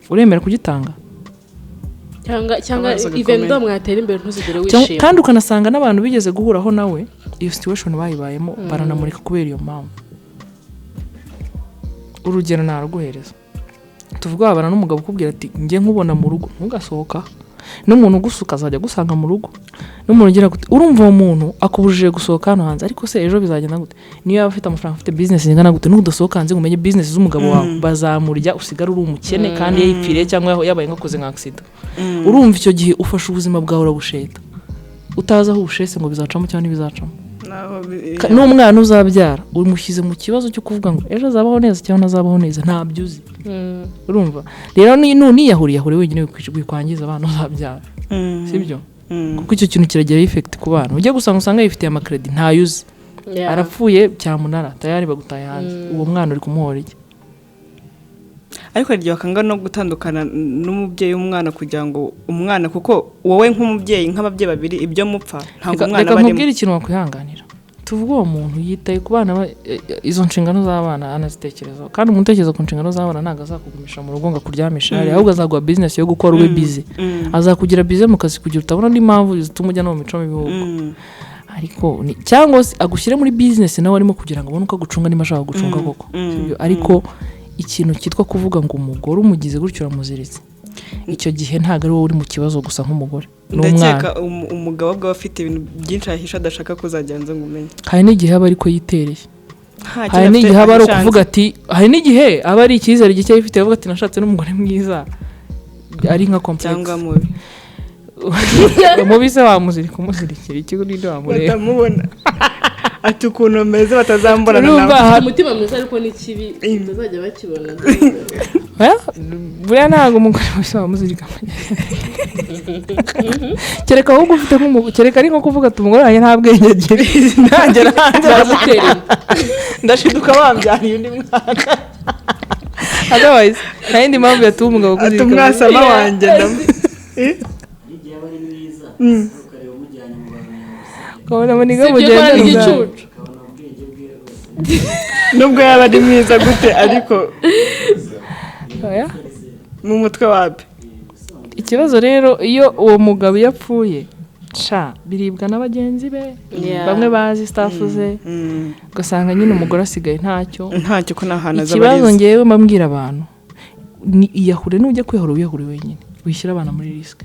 Uremera kugitanga? Cyangwa Akabazo even gakomeye. though mwatera imbere, ntuzigere wishima. Kandi ukanasanga n'abantu bigeze guhuraho nawe iyo situation bayibayemo, baranamureka kubera iyo mpamvu. Urugero naruguhereza, tuvuge wabana n'umugabo ukubwira ati: "Njye nkubona mu rugo ntugasohoka, n'umuntu ugusuka azajya agusanga mu rugo, n'umuntu ugira gute." Urumva uwo muntu akubujije gusohoka hano hanze, ariko se ejo bizagenda gute? Niyo yaba afite amafaranga, afite business zingana gute, nudasohoka hanze ngo umenye business z'umugabo wawe, bazamurya usigare uri umukene kandi yayipfiriye cyangwa yabaye nk'akoze nka accident. Urumva icyo gihe ufashe ubuzima bwawe urabusheta, utazi aho ubushese ngo bizacamo cyangwa ntibizacamo. N'umwana uzabyara umushyize mu kibazo cyo kuvuga ngo ejo azabaho neza cyangwa ntazabaho neza, ntabyo uzi. Urumva rero, nuniyahura, yahure wenyine, wikwangiza abana uzabyara, sibyo? Kuko icyo kintu kiragira effect ku bana. Ujya gusanga usanga yifitiye amakredi, ntayo uzi, arapfuye cyamunara, tayari bagutaye hanze. Uwo mwana uri kumuhora iki? Ariko hari igihe wakanga no gutandukana n'umubyeyi w'umwana kugira ngo umwana, kuko wowe nk'umubyeyi, nk'ababyeyi babiri, ibyo mupfa ntabwo umwana Reka aba arimo. nkubwire ikintu wakwihanganira. Tuvuge uwo muntu yitaye ku bana, izo nshingano z'abana anazitekerezaho, kandi umuntu utekereza ku nshingano z'abana ntabwo azakugumisha mu rugo ngo akuryamishe hariya, ahubwo azaguha business yo gukora ube busy, azakugira busy mu kazi kugira utabona n'impamvu zituma ujya no mu mico mibi ahubwo. Ariko cyangwa se agushyire muri business nawe arimo kugira ngo abone uko agucunga, niba ashaka gucunga koko. Sibyo? Ariko ikintu cyitwa kuvuga ngo umugore umugize gutyo uramuziritse, icyo gihe ntabwo ari wowe uri mu kibazo gusa nk'umugore, n'umwana. Ndakeka umugabo bwe aba afite ibintu byinshi ahisha, adashaka kuzagenza ngo umenye. Hari n'igihe aba ariko yitereye. Nta Hari kintu n'igihe afite aba ari ahisha ukuvuga hanze. ati, hari n'igihe aba ari icyizere gike yifite, avuga ati: "Nashatse n'umugore mwiza," ari nka complex. Cyangwa mubi. Mubi se wamuzirika umuzirikira ikigo? Ninde wamureba? Batamubona, ati ukuntu meze batazamburana Urumva nawe. Umutima mwiza, ariko ni kibi batazajya bakibona. Oya, buriya ntabwo umugore wese wamuzirika, kereka ahubwo ufite kereka ari nko kuvuga ati: "Umugore wanjye nta bwenge agira, ntagera hanze Baramutera inda. Ndashiduka bambyariye undi mwana." Otherwise nta yindi mpamvu yatuma umugabo Ati kuzirika. umwasama wanjye N'igihe aba ari mwiza, ukareba umujyanye mu bantu yagusabye, Ukabona muniga Si ibyo ko ari mugenda igicucu. ukabona ubwenge bwe rwose. Nubwo yaba ari mwiza gute, ariko Oya. mu mutwe wapi. Ikibazo rero, iyo uwo mugabo iyo apfuye, sha, biribwa na bagenzi be, bamwe bazi staff ze, ugasanga nyine umugore asigaye ntacyo. Ntacyo, ko nta hantu aza Ikibazo abariza. ngewe mbabwira abantu ni iyahure. Nujya kwihora, wiyahure wenyine, wishyira abana muri risk.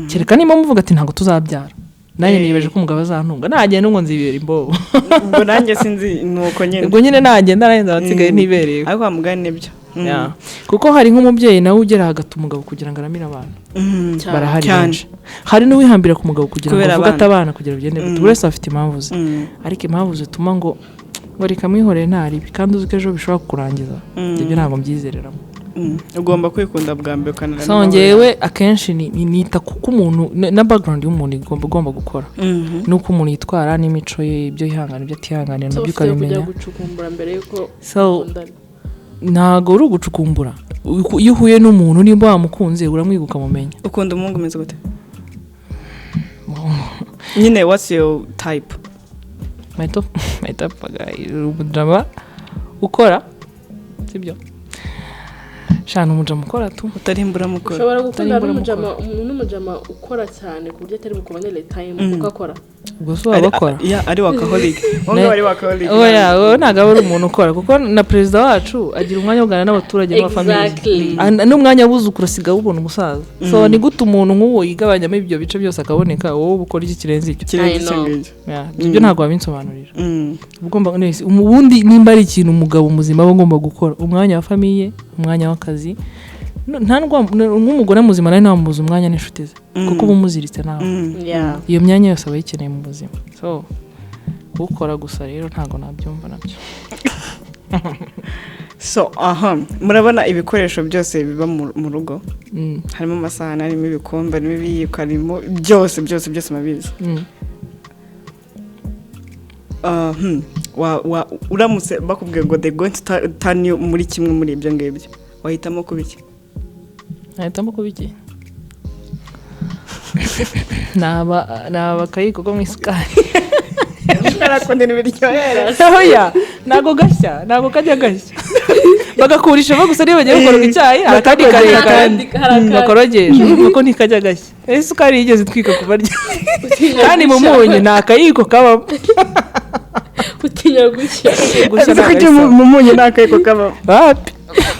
Kereka niba muvuga ati: "Ntabwo tuzabyara," nanjye niyemeje ko umugabo azantunga, nagenda ngo nzibera imbobo. Ubwo nanjye sinzi, ni uko nyine. Ubwo nyine nagenda, nanjye nzaba nsigaye ntibereye. Ariko wa mugani nibyo. Yeah. Kuko hari nk'umubyeyi nawe ugera hagati umugabo kugira ngo aramire abana. Barahari Cyane. benshi. Hari n'uwihambira ku mugabo kugira ngo Kubera avuge ati abana. abana kugira bigende gute. Buri wese afite impamvu ze, ariko impamvu zituma ngo reka mwihorere ntaribi, kandi uzi ko ejo bishobora kukurangiza, ibyo ntabwo mbyizereramo. Ugomba kwikunda bwa mbere, ukanarana So n'amahoro. ngewe akenshi nita kuko umuntu na background y'umuntu igomba gukora, n'uko umuntu yitwara n'imico ye, ibyo yihangana, ibyo atihanganira, So nabyo ufite kujya ukabimenya. gucukumbura mbere y'uko So ukundana. ntabwo uri ugucukumbura. Iyo uhuye n'umuntu, nimba wamukunze, uramwiga ukamumenya. Ukunda umuhungu umeze gute nyine? What's your type? My top guy umujama ukora, sibyo? Shana, umujama ukora tu. Utari imburamukoro. Ushobora gukundana Utari n'umujama ukora cyane ku buryo atari bukubonere time kuko akora. Ubwo se waba akora? Ya, ari workaholic. Wowe ari workaholic. Oya, wowe ntabwo aba ari umuntu ukora, kuko na perezida wacu agira umwanya wo kuganira n'abaturage n'abafamiliye. N'umwanya w'abuzukuru asiga awubona umusaza. So ni gute umuntu nk'uwo yigabanyamo ibyo bice byose akaboneka, wowe uba ukora iki kirenze icyo? Kirenze I icyo know. ngicyo. Yeah, ibyo ntabwo wabinsobanurira. Ugomba nese ubundi nimba ari ikintu umugabo muzima aba agomba gukora, umwanya wa famille, umwanya w'akazi. Nta nk'umugore muzima nawe ntamubuza umwanya n'inshuti ze, kuko uba umuziritse nawe. Iyo myanya yose aba ayikeneye mu buzima. So ukora gusa rero ntabwo nabyumva nabyo. So aha murabona ibikoresho byose biba mu rugo, harimo amasahani, harimo ibikombe, harimo ibiyiko, harimo byose byose byose, murabizi. Uramutse bakubwiye ngo they going to turn you muri kimwe muri ibyo ngibyo, wahitamo kuba iki? Nahitamo kuba iki? Naba akayiko ko mu isukari. Karakunda ibintu biryohera. Oya, ntabwo gashya, ntabwo kajya gashya, bagakurishamo gusa niyo bagiye gukoroga icyayi. Hari akandi karekare Hari akandi. Bakorogesha kuko ntikajya gashya. Isukari yigeze itwika kuva ryari? Kandi mu munyu ni akayiko kabamo. Utinya gushya. Gushya Ese ntabwo kuki ari sawa. mu munyu nta kayiko kabamo? Wapi.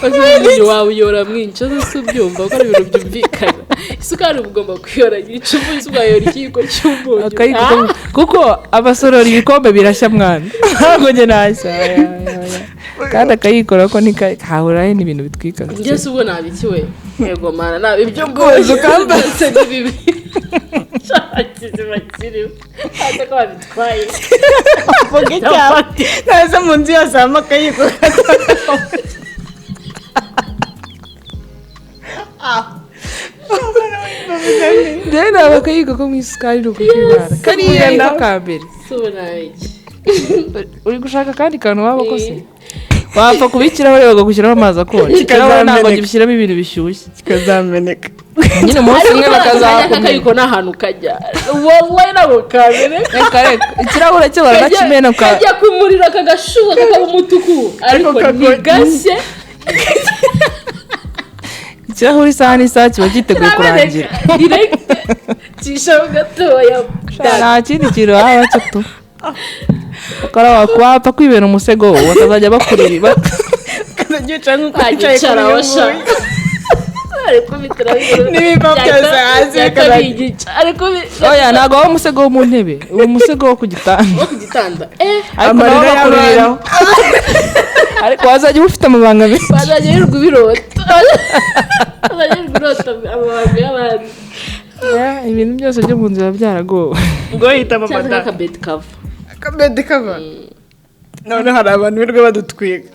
Maze umunyu wawe uyora mwinshi, ese si ubyumva ko ari ibintu byumvikana? Isukari uba ugomba kuyora icumu, ugayora ikiyiko cy'umunyu. Akayiko kuko abasorora ibikombe birashya mwana, ntabwo njye nashya. Oya, oya, oya. Kandi akayikora ko kahurahe n'ibintu bitwika. Njye se ubwo nabikiwe? Yego mana, nabi ibyo bwose byose ni bibi. Kizima kirimo ntazi ko babitwaye. Vuga icyapa ntaze mu nzu yose habamo akayiko. Njyewe naba akayiko ko mu isukari, ni ukukibara kariya niko ka mbere. Se ubu nabiki? Uri gushaka akandi kantu waba ko se wapfa kuba ikirahure bagagushyiraho amazi akonje? Ikirahure ntabwo Kikazameneka. gishyiramo ibintu bishyushye. Kikazameneka. Nyine umunsi umwe bakazakumenya. Akayiko ni ahantu kajya, wowe ntabwo kamere. Reka reka, ikirahure cyo baranakimena Kajya ku muriro kagashuka kakaba umutuku, ariko ntigashye. Ikirahure isaha n'isaha kiba cyiteguye kurangira. Direct cishaho gatoya. Nta kindi kintu waba cyo tu bakora, wapfa kwibera umusego, bakazajya bakurira. Ukazajya wicara nk'uko wicaye kuri Wagicara uyu washa nguyu. Arikubitira. N'ibiva byose hasi bikabigica ariko Oya, ntabwo waba umusego wo mu ntebe, uba umusego wo ku gitanda. Wo ku gitanda eh. Ariko nabo Amarira bakuriraho, ariko wazajya uba ufite amabanga menshi. Bazajya birirwa ubirota, bazajya birirwa urota amabanga y'abandi. Yeah, ibintu byose byo mu nzu biba byaragowe. Ubwo hitamo Cyangwa madamu. aka bed cover. Akabedi kava none hari abantu birirwa badutwika.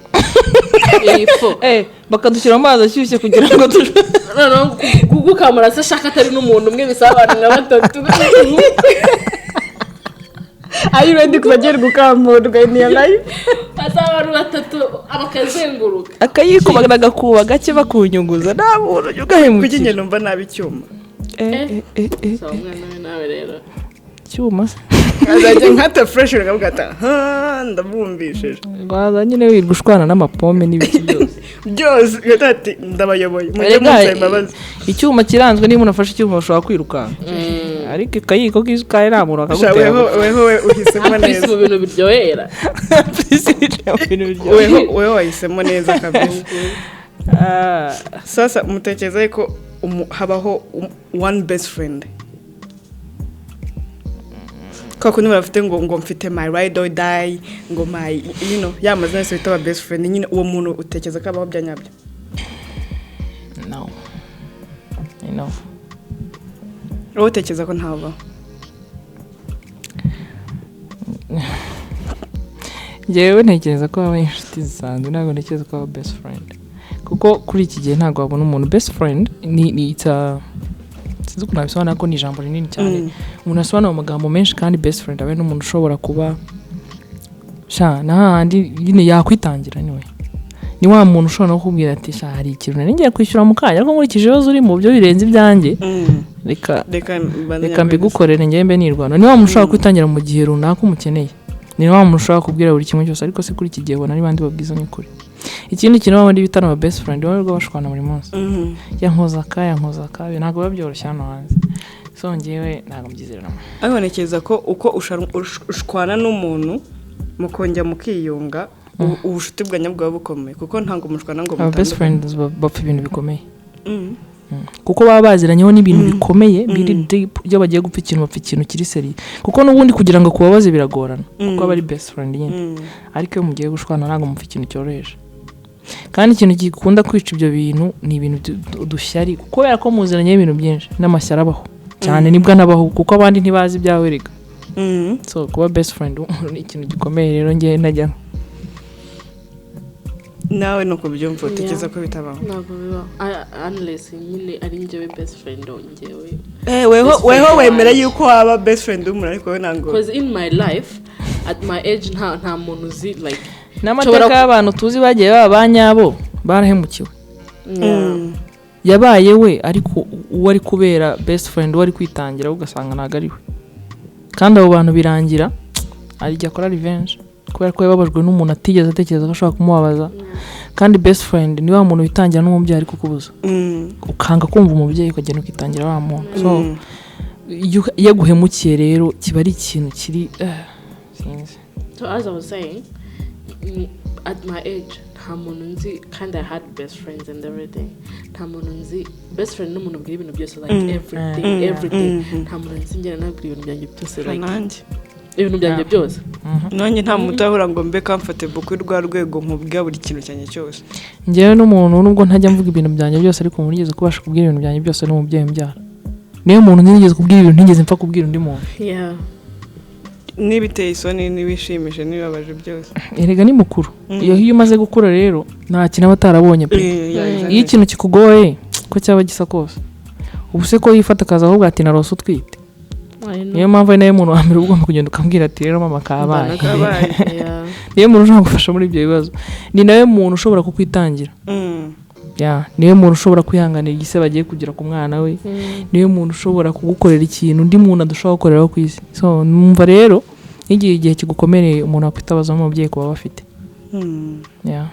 Iyi fo. Eh, bakadushyira mu mazi ashyushye kugira ngo tu Noneho kugukamura se ashaka atari n'umuntu umwe, bisaba abantu nka batatu. Are you ready kuzajya gukamurwa in your life? Basaba abantu batatu bakazenguruka. Akayiko bagakuba gake bakunyunguza, nta muntu ujya Kuki njye ugahemukira. numva nabi icyuma? Eh, eh, eh, Saba umwana we nawe rero. Icyuma se? Azajya nkata fresh ukavuga ati ha, ndabumvishije. Waza nyine wirirwa ushwana n'amapome n'ibiki byose. Byose ugahita ati ndabayoboye, mujye Erega, munsaba imbabazi. Icyuma kiranzwe, niba umuntu afashe icyuma bashobora kwirukanka, ariko akayiko k'isukari nta muntu Sha, akagutera. weho weho we uhisemo Pisi neza. mu bintu biryohera. Pisi yicaye mu bintu biryoshye. Weho weho wahisemo neza kabisa. Ah, Sasa mutekereza yuko habaho one best friend, kwa kundi bafite ngo mfite my ride or die, ngo my ya mazina yose bita aba best friend nyine, uwo muntu utekereza ko abaho bya nyabyo? No. I know. Wowe utekereza ko ntabaho? Njyewe ntekereza ko habaho inshuti zisanzwe, ntabwo ntekereza ko haba best friend, kuko kuri iki gihe ntabwo wabona umuntu best friend. Ni it's a, sinzi ukuntu nabisobanura, ko ni ijambo rinini cyane, umuntu asobanura mu magambo menshi. Kandi best friend abe n'umuntu ushobora kuba sha na hahandi nyine yakwitangira, niwe ni wa muntu ushobora no kukubwira ati: "Sha, hari ikintu nari ngiye kwishyura mu kanya, ariko nkurikije ibibazo urimo byo birenze ibyanjye, reka reka mbanze reka mbigukorere njyewe mbe nirwana." Ni wa muntu ushobora kwitangira mu gihe runaka umukeneye. Ni wa muntu ushobora kubwira buri kimwe cyose. Ariko se kuri iki gihe ubona ari bandi babwizanya ukuri? Ikindi kintu, babandi bitana aba best friend baba bashwana buri munsi, yankoza aka, yankoza aka, ntabwo biba byoroshye hano hanze. So njyewe ntabwo mbyizeramo. Ariko ntekereza ko uko ushwana n'umuntu mukongera mukiyunga, ubucuti bwanyu bwaba bukomeye, kuko ntabwo mushwana ngo Aba best mutandukane. friends bapfa ibintu bikomeye. Kuko baba baziranyeho n'ibintu bikomeye biri deep. Iyo bagiye gupfa ikintu, bapfa ikintu kiri sérieux, kuko n'ubundi kugira ngo akubabaze biragorana, kuko aba ari best friend nyine. Ariko iyo mugiye gushwana, ntabwo mupfa ikintu cyoroheje. Kandi ikintu gikunda kwica ibyo bintu ni ibintu udushyari, kubera ko muziranyeho ibintu byinshi, n'amashyari abaho cyane, nibwo anabaho, kuko abandi ntibazi ibyawe rega. So kuba best friend w'umuntu ni ikintu gikomeye. Rero njyewe najya Nawe ni uko byumva, utekereza ko bitabaho? Ntabwo bibaho. Unless nyine ari njyewe best friend njyewe. Eh, weho Best friend weho wemera wanjye. yuko waba best friend w'umuntu, ariko wowe ntabwo. Because in my life, at my age, nta muntu uzi like N'amateka y'abantu tuzi bagiye baba ba nyabo barahemukiwe. Yabaye we, ariko uwo ari kubera best friend, uwo ari kwitangira, we ugasanga ntabwo ari we. Kandi abo bantu birangira hari igihe akora revenge, kubera ko yababajwe n'umuntu atigeze atekereza ko ashobora kumubabaza. Kandi best friend ni wa muntu witangira n'umubyeyi ari kukubuza, ukanga kumva umubyeyi, ukagenda ukitangira wa muntu. So iyo aguhemukiye rero kiba ari ikintu kiri sinzi. So as I was saying, at my age nta muntu nzi, kandi I had best friends and everything, nta muntu nzi. Best friend n'umuntu ubwira ibintu byose, like everything, everything. Nta muntu nzi ngera nabwira ibintu byanjye byose, like Nanjye ibintu byanjye byose. Nanjye nta muntu utahura ngo mbe comfortable kuri rwa rwego nkubwira buri kintu cyanjye cyose. Njyewe n'umuntu, nubwo ntajya mvuga ibintu byanjye byose, ariko umuntu nigeze kubasha kubwira ibintu byanjye byose ni umubyeyi umbyara. Niyo muntu nigeze kubwira ibintu ntigeze mpfa kubwira undi muntu. N'ibiteye isoni, n'ibishimije, n'ibibabaje byose. Erega ni mukuru. Iyo umaze gukura rero, nta kintu aba atarabonye pe. Eh, yeah, exactly. Iyo ikintu kikugoye, ko cyaba gisa kose, ubu se ko yifata akaza ahubwo ati: "Narose utwite." I know. Niyo mpamvu ari nayo muntu wa mbere uba ugomba kugenda ukambwira ati: "Rero mama, kabaye." Kabaye. Niyo muntu ushobora gufasha muri ibyo bibazo, ni nawe muntu ushobora kukwitangira. Ya, niwe muntu ushobora kwihanganira igise bagiye kugira ku mwana we. Niwe muntu ushobora kugukorera ikintu undi muntu adashobora gukoreraho ku isi. So numva rero n'igihe igihe kigukomereye, umuntu wakwitabaza nk'umubyeyi kuba bafite. Yeah.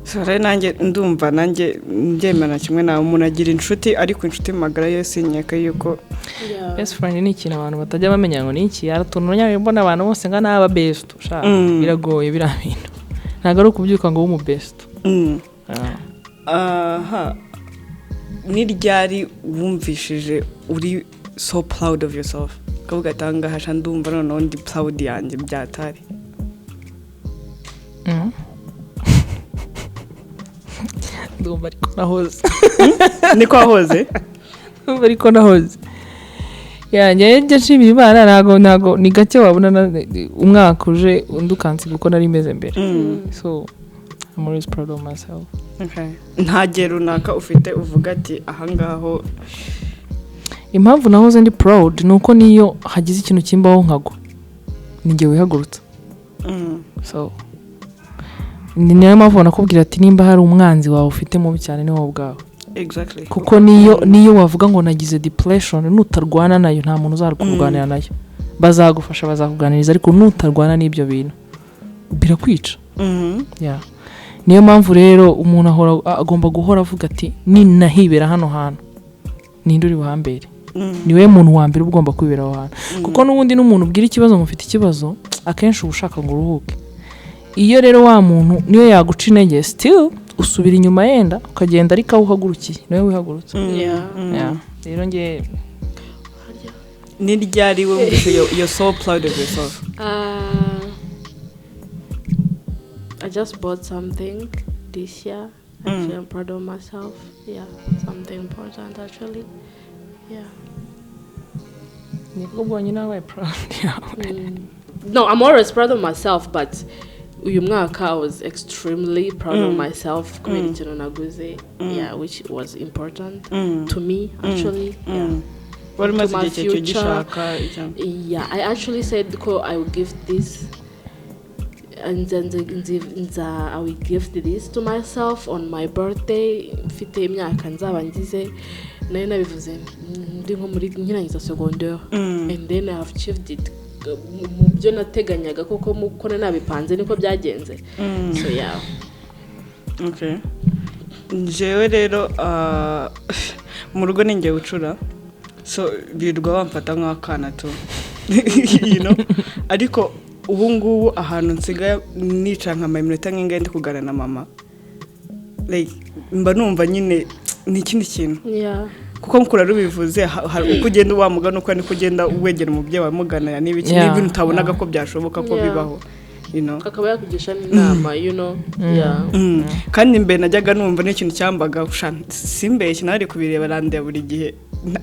So rero nanjye ndumva nanjye mbyemera kimwe nawe. Umuntu agira inshuti, ariko inshuti magara yo sinyeka yuko Yeah. Best friend ni ikintu abantu batajya bamenya ngo ni iki. Hari utuntu mbona abantu bose nga n'aba best sha. Biragoye biriya bintu, ntabwo ari ukubyuka ngo ube umu best. Aha ni ryari wumvishije uri so proud of yourself, ukavuga ati: "Ahangaha sha ndumva noneho ndi proud yanjye byatari"? Ndumva ariko nahoze. Niko wahoze? Ndumva ariko nahoze yanjye njya nshimira Imana. Ntago ni gake wabona umwaka uje undi ukansiga uko nari meze mbere. So I'm always proud of myself. Okay. Nta gihe runaka ufite uvuga ati: "Ahangaho"? Impamvu nahoze ndi proud ni uko niyo hagize ikintu kimbaho nkagwa, ni njye wihagurutsa. So ni nayo mpamvu nakubwira ati: nimba hari umwanzi wawe ufite mubi cyane, ni wowe ubwawe. Kuko niyo wavuga ngo nagize depression, nutarwana nayo nta muntu uzakurwanira nayo. Bazagufasha, bazakuganiriza, ariko nutarwana n'ibyo bintu birakwica. Yeah. Niyo mpamvu rero umuntu ahora agomba guhora avuga ati: "Ninahibera hano hantu, ninde uri buhambere?" Niwe muntu wa mbere uba ugomba kwibera aho hantu, kuko n'ubundi n'umuntu ubwira ikibazo, mufite ikibazo, akenshi uba ushaka ngo uruhuke. Iyo rero wa muntu niyo yaguca intege, still usubira inyuma yenda ukagenda, ariko aho uhagurukiye niwe wihagurutse. Yeah. Rero nge Ni ryari wumvise you're so proud of yourself? I just bought something this year. Actually, I'm proud of myself. Yeah, something important actually. Yeah. Nibwo bwonyine wabaye proud yawe? No, I'm always proud of myself, but uyu mwaka I was extremely proud of myself kubera ikintu naguze, yeah, which was important to me actually. Yeah. Wari umaze To my igihe kirekire future. ugishaka cyangwa? Yeah, I actually said ko I will give this and then nza I will give this to myself on my birthday, mfite imyaka nzaba ngize. Nari nabivuze ndi nko muri nkirangiza secondaire, and then I have achieved it. mu byo nateganyaga koko ko nabipanze niko byagenze. So yeah. Okay. Njyewe rero mu rugo ni njye bucura, so birirwa bamfata nk'akana tu. Ariko ubu ngubu ahantu nsigaye nica nkamara iminota nk'ingahe ndi kuganira na mama, like, mba numva nyine ni ikindi kintu, kuko nkura rubivuze uko ugenda wamugana, uko niko ugenda wegera umubyeyi wamuganira n'ibiki n'ibintu utabonaga ko byashoboka ko bibaho. Akaba yakugisha n'inama. Yeah. Kandi mbere najyaga numva n'ikintu cyambaga sha, simbeshye nawe ari kubireba arandeba buri gihe.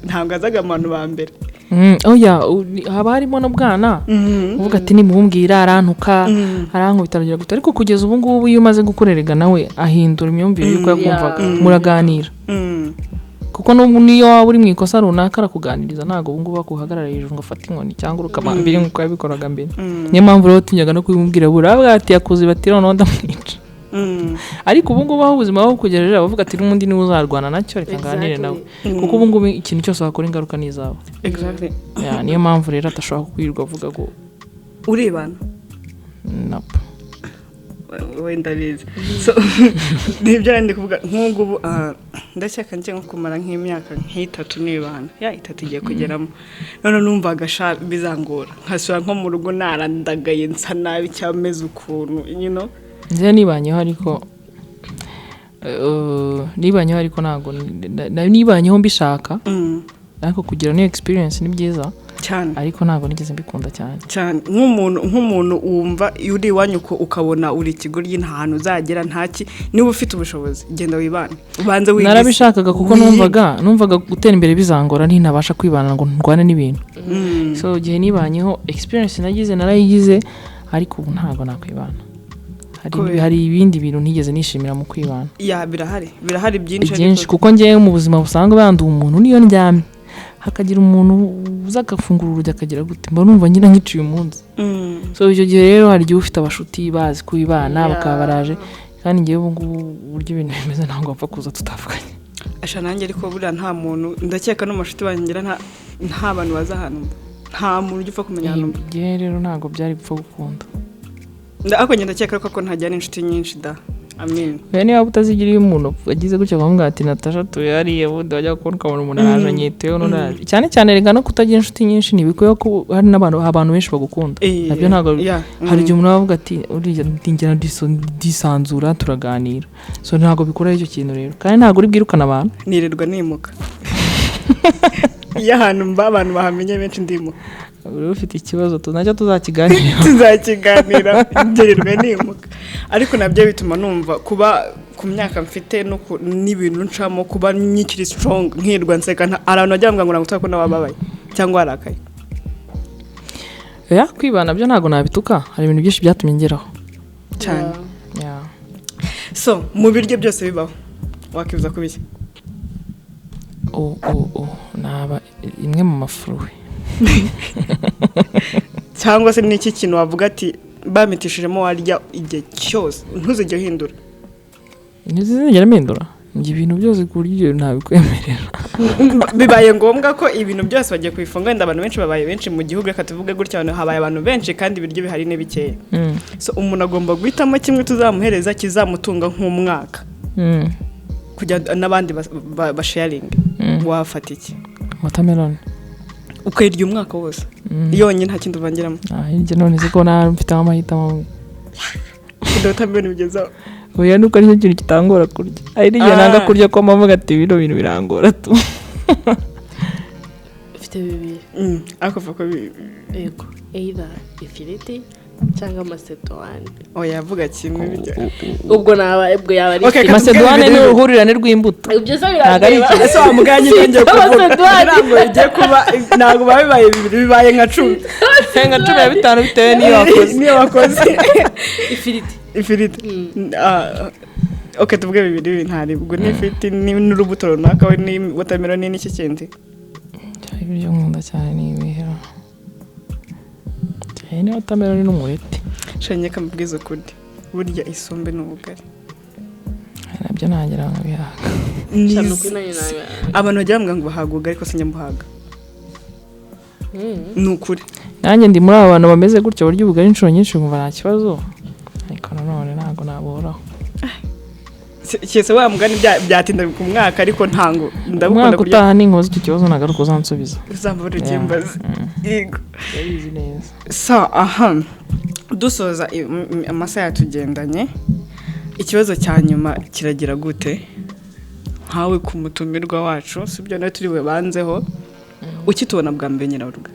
Ntabwo azaga abantu ba mbere. Oya, haba harimo n'ubwana uvuga ati nimumbwira arantuka, arankubita, aragira gute, ariko kugeza ubu ngubu iyo umaze gukorerega nawe ahindura imyumvire y'uko yakumvaga, muraganira, kuko n'ubu niyo waba uri mu ikosa runaka arakuganiriza. Ntabwo ubu ngubu akuhagarara hejuru ngo afate inkoni cyangwa urukamambiri nk'uko yabikoraga mbere. Niyo mpamvu rero tinyaga no kubimubwira, buriya ati yakuze bati noneho ndamwica. Ariko ubu ngubu aho ubuzima buba bukugejeje bavuga ati n'ubundi niwe uzarwana nacyo, reka nganire nawe, kuko ubu ngubu ikintu cyose wakora ingaruka ni izawe. Yeah, niyo mpamvu rero adashobora kukwirirwa avuga ngo Uribana? Nope. Wenda bizi, so nibyo nari ndi kuvuga. Nk'ubu ndakeka njye nko kumara nk'imyaka nk'itatu nibana, ya 3 igiye kugeramo, none numvaga sha bizangora nkasubira nko mu rugo narandagaye, nsa nabi cyangwa meze ukuntu. Njye nibanyeho, ariko nibanyeho, ariko ntabwo nibanyeho mbishaka, ariko kugira new experience ni byiza. Cyane. Ariko ntabwo nigeze mbikunda cyane. Cyane, nk'umuntu wumva iyo uri iwanyu ukabona uri ikigoryi, nta hantu uzagera, ntaki, niba ufite ubushobozi genda wibane, ubanze wige isi. Narabishakaga kuko Wige. numvaga gutera imbere bizangora ntinabasha kwibana ngo ndwane n'ibintu. So igihe nibanyeho experience nagize narayigize, ariko ubu ntabwo nakwibana. Hari Kubera? hari ibindi bintu ntigeze nishimira mu kwibana. Yeah, birahari byinshi. Byinshi. Ariko Kuko ngewe mu buzima busanzwe banduye umuntu, niyo ndyamye hakagira umuntu uza agafungura urugi akagira gute, mba numva nyine nkiciye umunsi. So icyo gihe rero hari igihe ufite abashuti bazi kubibana, bakaba baraje, kandi ngewe ubu ngubu uburyo ibintu bimeze ntabwo bapfa kuza tutavuganye. Asha nanjye, ariko buriya nta muntu, ndakeka no mu mashuti banjye ngira nta bantu bazi ahantu mba, nta muntu ujya upfa kumenya ahantu mba. Igihe rero ntabwo byari gupfa gukunda. Ariko njye ndakeka ko ntajyana inshuti nyinshi da, amin. Oya, niba utazigira, iyo umuntu agize gutya bakamubwira ati Natasha atuye hariya, ubundi wajya kubona ukabona umuntu araje anyiteyeho n'undi araje. Cyane cyane reka no kutagira inshuti nyinshi ntibikwiye ko hari n'abantu, abantu benshi bagukunda, nabyo ntabwo hari igihe umuntu aba avuga ati uriya ndingera ndisanzura turaganira, so ntabwo bikora icyo kintu rero, kandi ntabwo uri bwirukane abantu. Nirirwa nimuka. Iyo ahantu mba abantu bahamenye benshi ndimuka. Uri ufite ikibazo nacyo tuzakiganiraho. Tuzakiganira. Ngerirwa nimuka, ariko nabyo bituma numva kuba ku myaka mfite no n'ibintu ncamo, kuba nyikiri strong, nkirwa nseka, hari abantu bajya bambwira ngo ntabwo ko nabababaye cyangwa warakaye. Yeah, kwibana byo ntabwo nabituka, hari ibintu byinshi byatumye ngeraho. Cyane. Yeah. So mu biryo byose bibaho wakwifuza kubirya? Oh, naba imwe mu ma fruits. Cyangwa se n'iki kintu wavuga ati bamitishijemo warya igihe cyose ntuzigere uhindura? Ntizigera mpindura njye ibintu byose ku buryo ibyo ntabikwemerera. Bibaye ngombwa ko ibintu byose bagiye kubifunga, wenda abantu benshi babaye benshi mu gihugu, reka tuvuge gutya, abantu habaye abantu benshi kandi ibiryo bihari ni bikeya, so umuntu agomba guhitamo kimwe tuzamuhereza kizamutunga nk'umwaka kugira n'abandi basharinge, wafata iki? Watermelon. Ukayirya umwaka wose yonyine nta kindi uvangeramo? Ah, hirya none se ko nawe mfitemo amahitamo amwe? Watermelon bigezaho. Oya, nuko aricyo kintu kitangora kurya, hari n'igihe nanga kurya ko mpavuga ati bino bintu birangora tu. Mfite bibiri. Ariko uvuga ko Yego, either ifiriti cyangwa masedowani. Oya, yavuga kimwe birya. Ubwo naba, ubwo yaba ari Okay, ifiriti. Masedwane ni uruhurirane rw'imbuto. Ibyo se Ntabwo ari birandeba? Ese wa mugani ngiye kuvuga Masedowani. ntabwo bigiye kuba, ntabwo biba bibaye bibiri, bibaye nka 10. Nka 15 bitewe n'iyo wakoze. Niyo wakoze. Ifiriti. Ifiriti. Ah, ok, tuvuge bibiri bibiri ntari ubwo ni ifiriti n'urubuto runaka, we ni watermelon n'iki kindi? Ibiryo nkunda cyane ni ibihera cyane ni watermelon n'umureti. Shanye kamubwiza ukuri, burya isombe n'ubugari. Nabyo nagera nkabihaga. Shana ukuri nanjye nabi. Abantu bajya bambwira ngo bahaga ubugari, ariko sinjya mbuhaga, ni ukuri. Nanjye ndi muri aba bantu bameze gutyo, barya ubugari inshuro nyinshi nkumva nta kibazo, ariko nanone ntabwo naboraho. Keretse wa mugani byatinda ku mwaka, ariko ntango ndabukunda Umwaka kurya. utaha ninkoza icyo kibazo, ntabwo ari uzansubiza. Uzambara ukimbaza. Yego. Yabizi neza. So aha dusoza, amasaha yatugendanye, ikibazo cya nyuma kiragira gute? Nkawe ku mutumirwa wacu, sibyo, nawe turi bubanzeho, ukitubona bwa mbere, nyiraruga,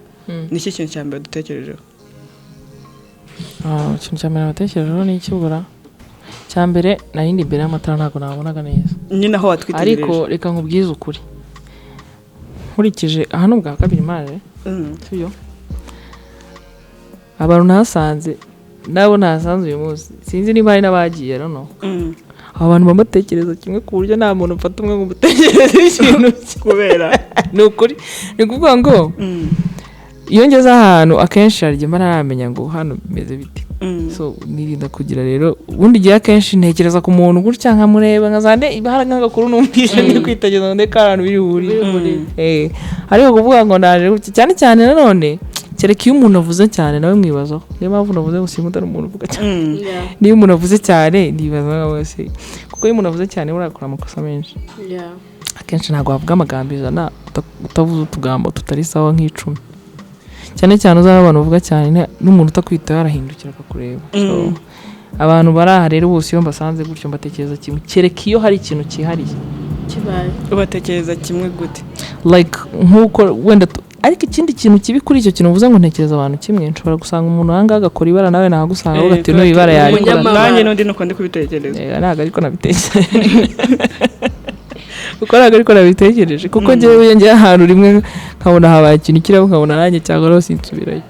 ni iki kintu cya mbere dutekerejeho? Ah, ikintu cya mbere nabatekerejeho ni ikibura cya mbere, nari ndi imbere y'amatara, ntabwo nabonaga neza. Nyine aho watwitegereje. Ariko reka nkubwize ukuri, nkurikije aha ni ubwa kabiri maje, sibyo, abantu nahasanze nabo nahasanze uyu munsi, sinzi niba hari n'abagiye, I don't know. Aba bantu bamutekereza kimwe, ku buryo nta muntu ufata umwe ngo umutekereze ikintu cye. Kubera? Ni ukuri, ni ukuvuga ngo iyo ngeze ahantu, akenshi hari igihe mba ntaramenya ngo hano bimeze bite. So nirinda kugira rero, ubundi igihe akenshi ntekereza ku muntu gutya, nkamureba nkazande hari nk'agakuru numvise ndi kwitegereza ngo ndeke ahantu biri buhurire. Ariko kuvuga ngo ndaje gutya, cyane cyane nanone kereka iyo umuntu avuze cyane, nawe mwibazaho. Niyo mpamvu navuze ngo sinkunda umuntu uvuga cyane. Niyo umuntu avuze cyane ndibaza nka wese, kuko iyo umuntu avuze cyane buriya akora amakosa menshi. Akenshi ntabwo wavuga amagambo 100 utavuze utugambo tutari sawa nk'icumi. Cyane cyane uzaba abantu bavuga cyane, n'umuntu utakwitaho arahindukira akakureba. So, abantu bari aha rero bose iyo mbasanze gutyo mbatekereza kimwe, kereka iyo hari ikintu cyihariye. Kibaye. Ubatekereza kimwe gute? Like nk'uko wenda ariko ikindi kintu kibi kuri icyo kintu uvuze ngo ntekereza abantu kimwe, nshobora gusanga umuntu aha ngaha agakora ibara, nawe nahagusanga avuga ati n'uyu ibara yarikora. Umunyamabara. Nanjye n'undi nuko ndi kubitekereza. Ntabwo ariko nabitekereje, kuko ntabwo ariko nabitekereje, kuko njyewe iyo ngiye ahantu rimwe nkabona habaye ikintu kirabo, nkabona nanjye cyangwa rero sinsubirayo.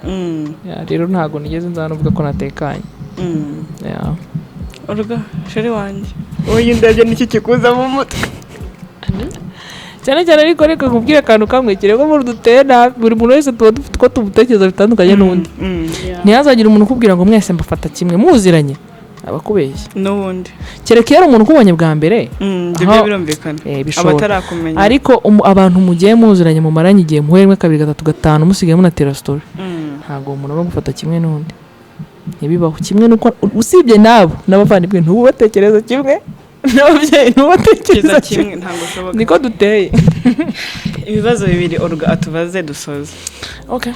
Yeah, rero ntabwo nigeze nza hano uvuga ko natekanye. Yeah. Uruga chéri wanjye, uyu ndebye niki kikuza mu mutwe? Cyane cyane, ariko reka nkubwire akantu kamwe, kirego muri duteye nabi, buri muntu wese tuba dufite uko tumutekereza bitandukanye n'undi. Ntihazagire umuntu ukubwira ngo mwese mbafata kimwe muziranye, aba akubeshya. N'ubundi. Kereka iyo ari umuntu ukubonye bwa mbere. Ibyo byo birumvikana. Bishoboka. Abatarakumenya. Ariko abantu mugiye muziranye, mumaranye igihe, muhuye rimwe, kabiri, gatatu, gatanu, musigaye munatera story, ntabwo uwo muntu aba agufata kimwe n'undi, ntibibaho. Kimwe nuko usibye nabo n'abavandimwe ntubatekereza kimwe, n'ababyeyi ntubatekereza Kiza kimwe. Kimwe ntabwo ushoboka. Niko duteye. Ibibazo bibiri Olga atubaze dusoze. Okay.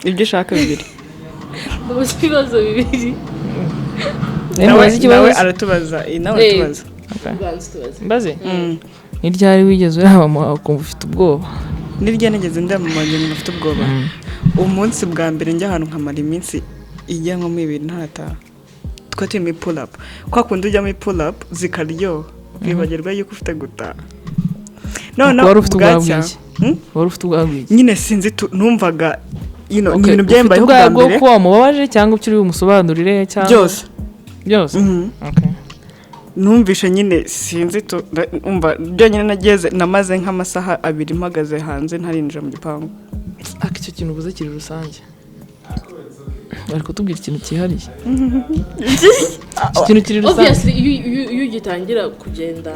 Ibyo ushaka bibiri. Mubaze ibibazo bibiri. Nawe Nawe mubaze ikibazo. Nawe aratubaza, nawe aratubaza. Okay. Banza tubaze. Mbaze? Ni ryari wigeze uraba mama ukumva ufite ubwoba? Nirya nigeze ndamamaye ngo mfite ubwoba? Umunsi bwa mbere njya ahantu nkamara iminsi ijya nko mu 2 ntarataha, twari turi muri pull up, kwa kundi ujya muri pull up zikaryoha wibagirwa yuko ufite gutaha. Noneho Wari ufite ubwoba bwacya- bw'iki? Hmm? Wari ufite ubwoba bw'iki? Nyine sinzi, numvaga ni Okay, ibintu ufite byambayeho ubwoba bwa bwo mbere. kuba wamubabaje, cyangwa icyo uri bumusobanurire, cyangwa Byose. Byose. Mhm. Okay. Numvishe nyine sinzi umva byonyine nageze namaze nk'amasaha 2 mpagaze hanze ntarinjira mu gipangu. Ariko icyo kintu uvuze kiri rusange, bari kutubwira ikintu cyihariye, iki kintu kiri rusange. Obviously iyo ugitangira kugenda,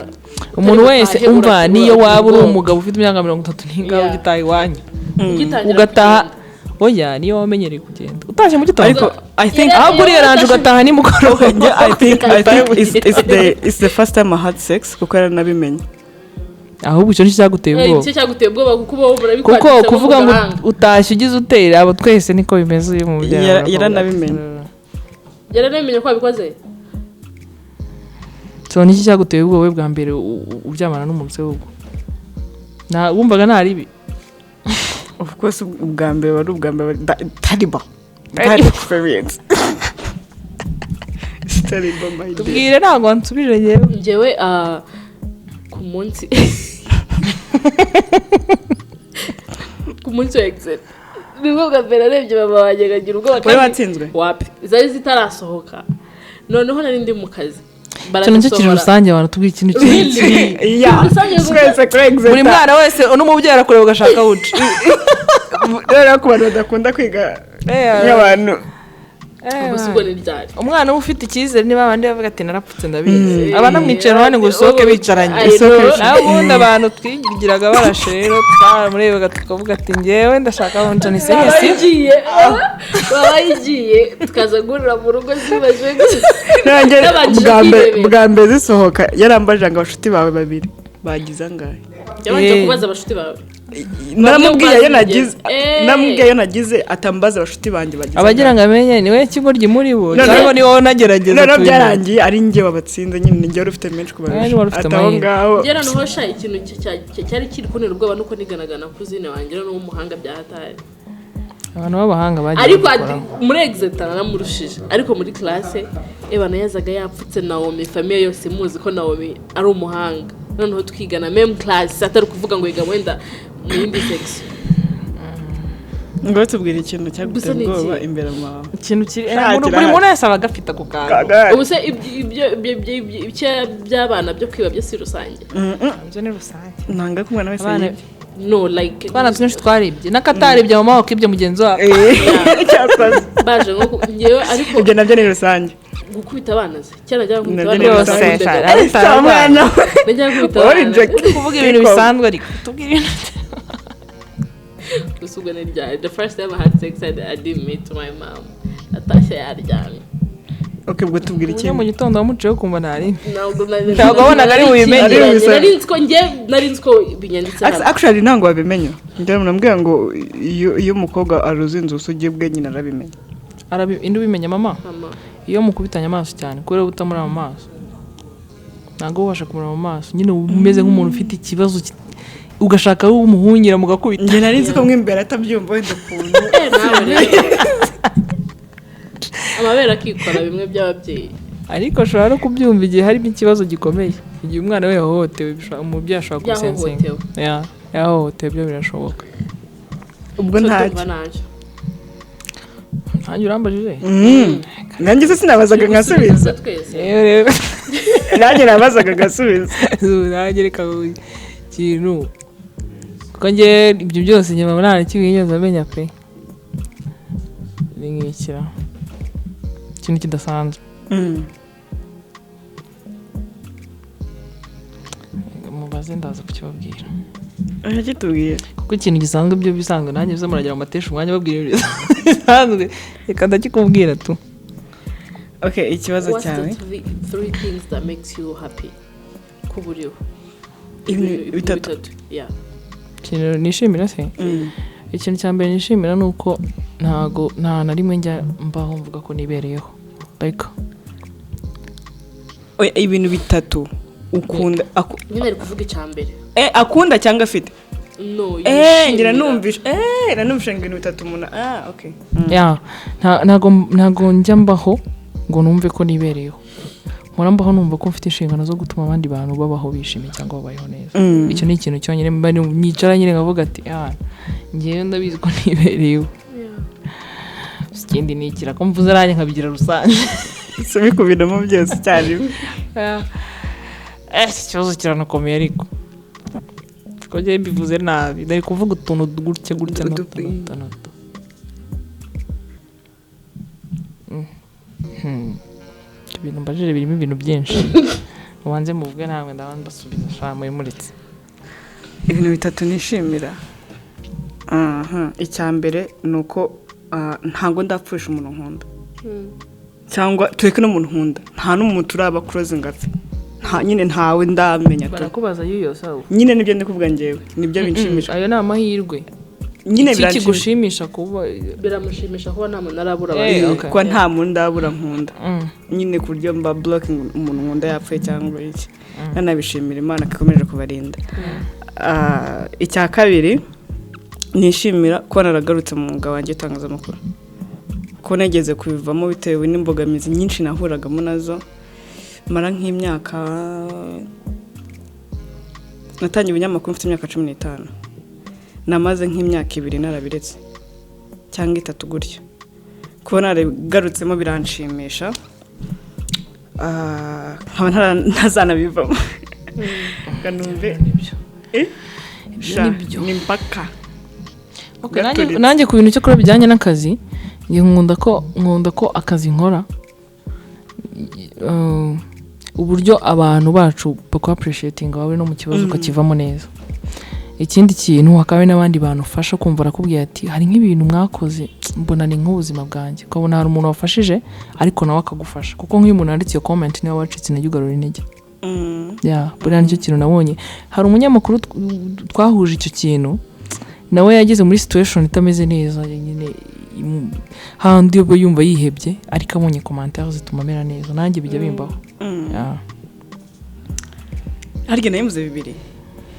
Umuntu utari wese butahe, umva, niyo waba uri ubwoba. umugabo ufite imyaka 30 n'ingahe, ugitaha iwanyu, Ugitangira ugataha kugenda. Oya, niyo wamenyereye kugenda utashye mu gitondo, Ariko I think ahubwo uriyaranje ugataha nimugoroba. Yeah, I think it's the first time I had sex, kuko yaranabimenye. Ahubwo icyo nicyo cyaguteye ubwoba. Nicyo cyaguteye ubwoba, kuko uba wumva Kuko bikwanditse kuvuga mu ngo gahanga. utashye ugize utera, abo twese niko bimeze iyo mu byaro. Yaranabimenye. Yaranabimenye ko wabikoze. So niki cyaguteye ubwoba wowe bwa mbere uryamana n'umuntu se? Ubwo na wumvaga nta ribi? Of course, ubwa mbere wari ubwa mbere, terrible bad experience. It's terrible, my dear. Tubwire, ntabwo wansubije yewe. Njyewe ku munsi wa exit, nibwo bwa mbere narebye mama wanjye nkagira ubwoba. Wari Kandi- watsinzwe? Wapi, zari zitarasohoka. Noneho nari ndi mu kazi, Icyo nicyo kiri barazisohora. rusange, abantu tubwire ikintu kiri Yeah, Rusange gusa. twese kuri exit. Buri mwana wese n'umubyeyi arakureba ugashaka wuca. Rero ku bantu badakunda kwiga nk'abantu. Ubwo si ubwo ni ryari? Umwana uba ufite icyizere, niba abandi bavuga ati narapfutse ndabizi, aba anamwicara iruhande ngo usohoke bicaranye. I know. Naho ubundi abantu twigiraga barashe rero, twaramurebaga tukavuga ati ngewe ndashaka aho nca ni Baba si igiye, baba igiye, tukaza guhurira mu rugo zibaje gusa. Nanjye Nabanje bwa mbere kwirebera. Bwa mbere zisohoka yarambajije ngo abashuti bawe babiri bagize angahe? Yabanje Eh. kubaza abashuti bawe? Naramubwiye ayo bazi nagize. Eh. Namubwiye ayo nagize, atambaza abashuti banjye bagize abagira ngo amenye ni we kigoryi muri bo Noneho- cyangwa ni wowe unagerageza noneho kubimenya. byarangiye ari njye wabatsinze nyine, ni njye wari ufite menshi Ari kubarusha. wari ufite Ati aho amahirwe. ngaho. Njye noneho sha, ikintu cyari kiri kuntera ubwoba nuko niganaga na cousine wanjye noneho w'umuhanga bya hatari. Abantu b'abahanga bagiye Ariko babikoramo. Muri exeta naramurushije, ariko muri classe ebana yazaga yapfutse Naomi, famille yose muzi ko Naomi ari umuhanga. Noneho twigana même classe, atari ukuvuga ngo yiga wenda mu yindi section. Ngo tubwire ikintu cyaguteye Gusa ni ubwoba iki? imbere mu wawe. Ikintu kiri Shakira buri hano. muntu wese aba agafite ako kantu. Ubu se ibyo by'abana byo kwiba byo si rusange? Ibyo ni rusange. Nanga ko umwana wese Abana- yibye. No, like Utwana twinshi twaribye n'akataribye mama wakibye mugenzi wabo. Cyakoze. Baje nko njyewe ariko Ibyo nabyo ni rusange. Gukubita abana se kera najyaga gukubita Nabyo abana ni bose rusange. bakundega. Sa mwana we. Najyaga gukubita Uri abana. Jack. Kuvuga ibintu bisanzwe, ariko tubwire ibintu. Gusa ubwo ni ryari the first time I had sex, I didn't meet my mom, natashye yaryamye. Okay, ubwo tubwire Uburyo mu ikintu. gitondo wamuciyeho ukumva ntari Ntabwo Ntabwo wabonaga ari bubimenye. Ari bubimenye. Nari nzi ko njye nari nzi ko binyanditse hano. Actually ntabwo wabimenya. Njye namubwira ngo iyo umukobwa aruzi inzu usugi bwe nyine arabimenya. Indi ubimenya mama. Mama. Iyo mukubitanye amaso cyane, kubera utamureba mu maso, ntabwo ubasha kumureba mu maso nyine, uba umeze nk'umuntu ufite ikibazo ugashaka aho umuhungira mugakubita. Njye nari nzi ko mo imbere atabyumva wenda ukuntu. Eh, nawe rero amabere akikora bimwe by'ababyeyi. Ariko ashobora no kubyumva igihe harimo ikibazo gikomeye, igihe umwana we yahohotewe, umubyeyi ashobora kubisensinga. Yahohotewe. Ya, yahohotewe byo birashoboka. Ubwo So, ntacyo. ndumva ntacyo. Ntange urambajije. Nanjye se sinabazaga nkasubiza? Twese. Rero rero. Nanjye nabazaga ngasubiza. Nanjye reka ikintu, kuko njye ibyo byose nyuma nta na kimwe nigeze amenya pe. Ni nk'ikira ikintu kidasanzwe. Mubaze ndaza kukibabwira. Urakitubwira. Kuko ikintu gisanzwe byo bisanzwe, nanjye biza muragira ngo mbateshe umwanya babwira ibintu bisanzwe. Reka ndakikubwira tu. Okay, ikibazo What's cyawe. the three things that makes you happy kuba uriho? Ibintu bitatu. Yeah. Ikintu nishimira se? Ikintu cya mbere nishimira ni uko ntago nta na rimwe njya mbaho mvuga ko nibereyeho, like Oya, ibintu bitatu ukunda Nyine ari kuvuga icya mbere. Akunda cyangwa afite? No. Ngira Yishimira. numvishe nanumvishe ngo ibintu bitatu umuntu, ah, okay. Yeah, ntago njya mbaho ngo numve ko nibereyeho. Mpora mbaho numva ko mfite inshingano zo gutuma abandi bantu babaho bishimye cyangwa babayeho neza. Icyo ni ikintu cyonyine mba nicara nyine nkavuga ati ah, ngewe ndabizi ko nibereyeho. Gusa ikindi ni ikira ko mvuze nanjye nkabigira rusange. Si bikubiramo byose icyarimwe. Iki kibazo kiranakomeye, ariko ko njyewe mbivuze nabi, nari kuvuga utuntu gutya gutya n'utu n'utu n'utu. Ibyo bintu mbajije birimo ibintu byinshi. Mubanze muvuge ntabwo ndaba mbasubiza sha muri muretse. Ibintu bitatu nishimira, aha, icya mbere ni uko ntabwo ndapfusha umuntu nkunda, cyangwa tureke n'umuntu nkunda, nta n'umuntu turaba close ngo apfe, nta nyine ntawe ndamenya tu. Barakubaza you yourself. Nyine nibyo ndi kuvuga njyewe, nibyo binshimisha. Ayo ni amahirwe. Nyine Iki biranshimisha. kigushimisha kuba Biramushimisha kuba nta muntu arabura. Okay. Kuba nta muntu ndabura nkunda nyine, ku buryo mba blocking umuntu nkunda yapfuye cyangwa iki, nanabishimira Imana ko ikomeje kubarinda. Icya kabiri nishimira kuba naragarutse mu mwuga wanjye w'itangazamakuru, ko nageze kubivamo bitewe n'imbogamizi nyinshi nahuragamo nazo, mara nk'imyaka, natangiye ibinyamakuru mfite imyaka 15, namaze nk'imyaka 2 narabiretse cyangwa 3 gutyo. Kuba narabigarutsemo biranshimisha. Nkaba ntazanabivamo. Reka numve. Nibyo. Eh? Ibyo Sha, nibyo. ni mpaka Okay, Gaturitse. nanjye ku bintu cyo kuba bijyanye n'akazi. Njye nkunda ko akazi nkora, uburyo abantu bacu baku appreciating wawe no mu kibazo ukakivamo neza. Ikindi kintu, hakaba hari n'abandi bantu ufasha, kumva arakubwira ati: "Hari nk'ibintu mwakoze mbona ni nk'ubuzima bwanjye." Ukabona hari umuntu wafashije ariko nawe akagufasha, kuko nk'iyo umuntu yanditse iyo comment, niba wacitse intege ugarura intege. Yeah, buriya nicyo kintu nabonye. Hari umunyamakuru twahuje icyo kintu, nawe yageze muri situation itameze neza nyine, hahandi ubwo yumva yihebye, ariko abonye commentaire zituma amera neza. Nanjye bijya bimbaho. Yeah. Harya nabivuze bibiri.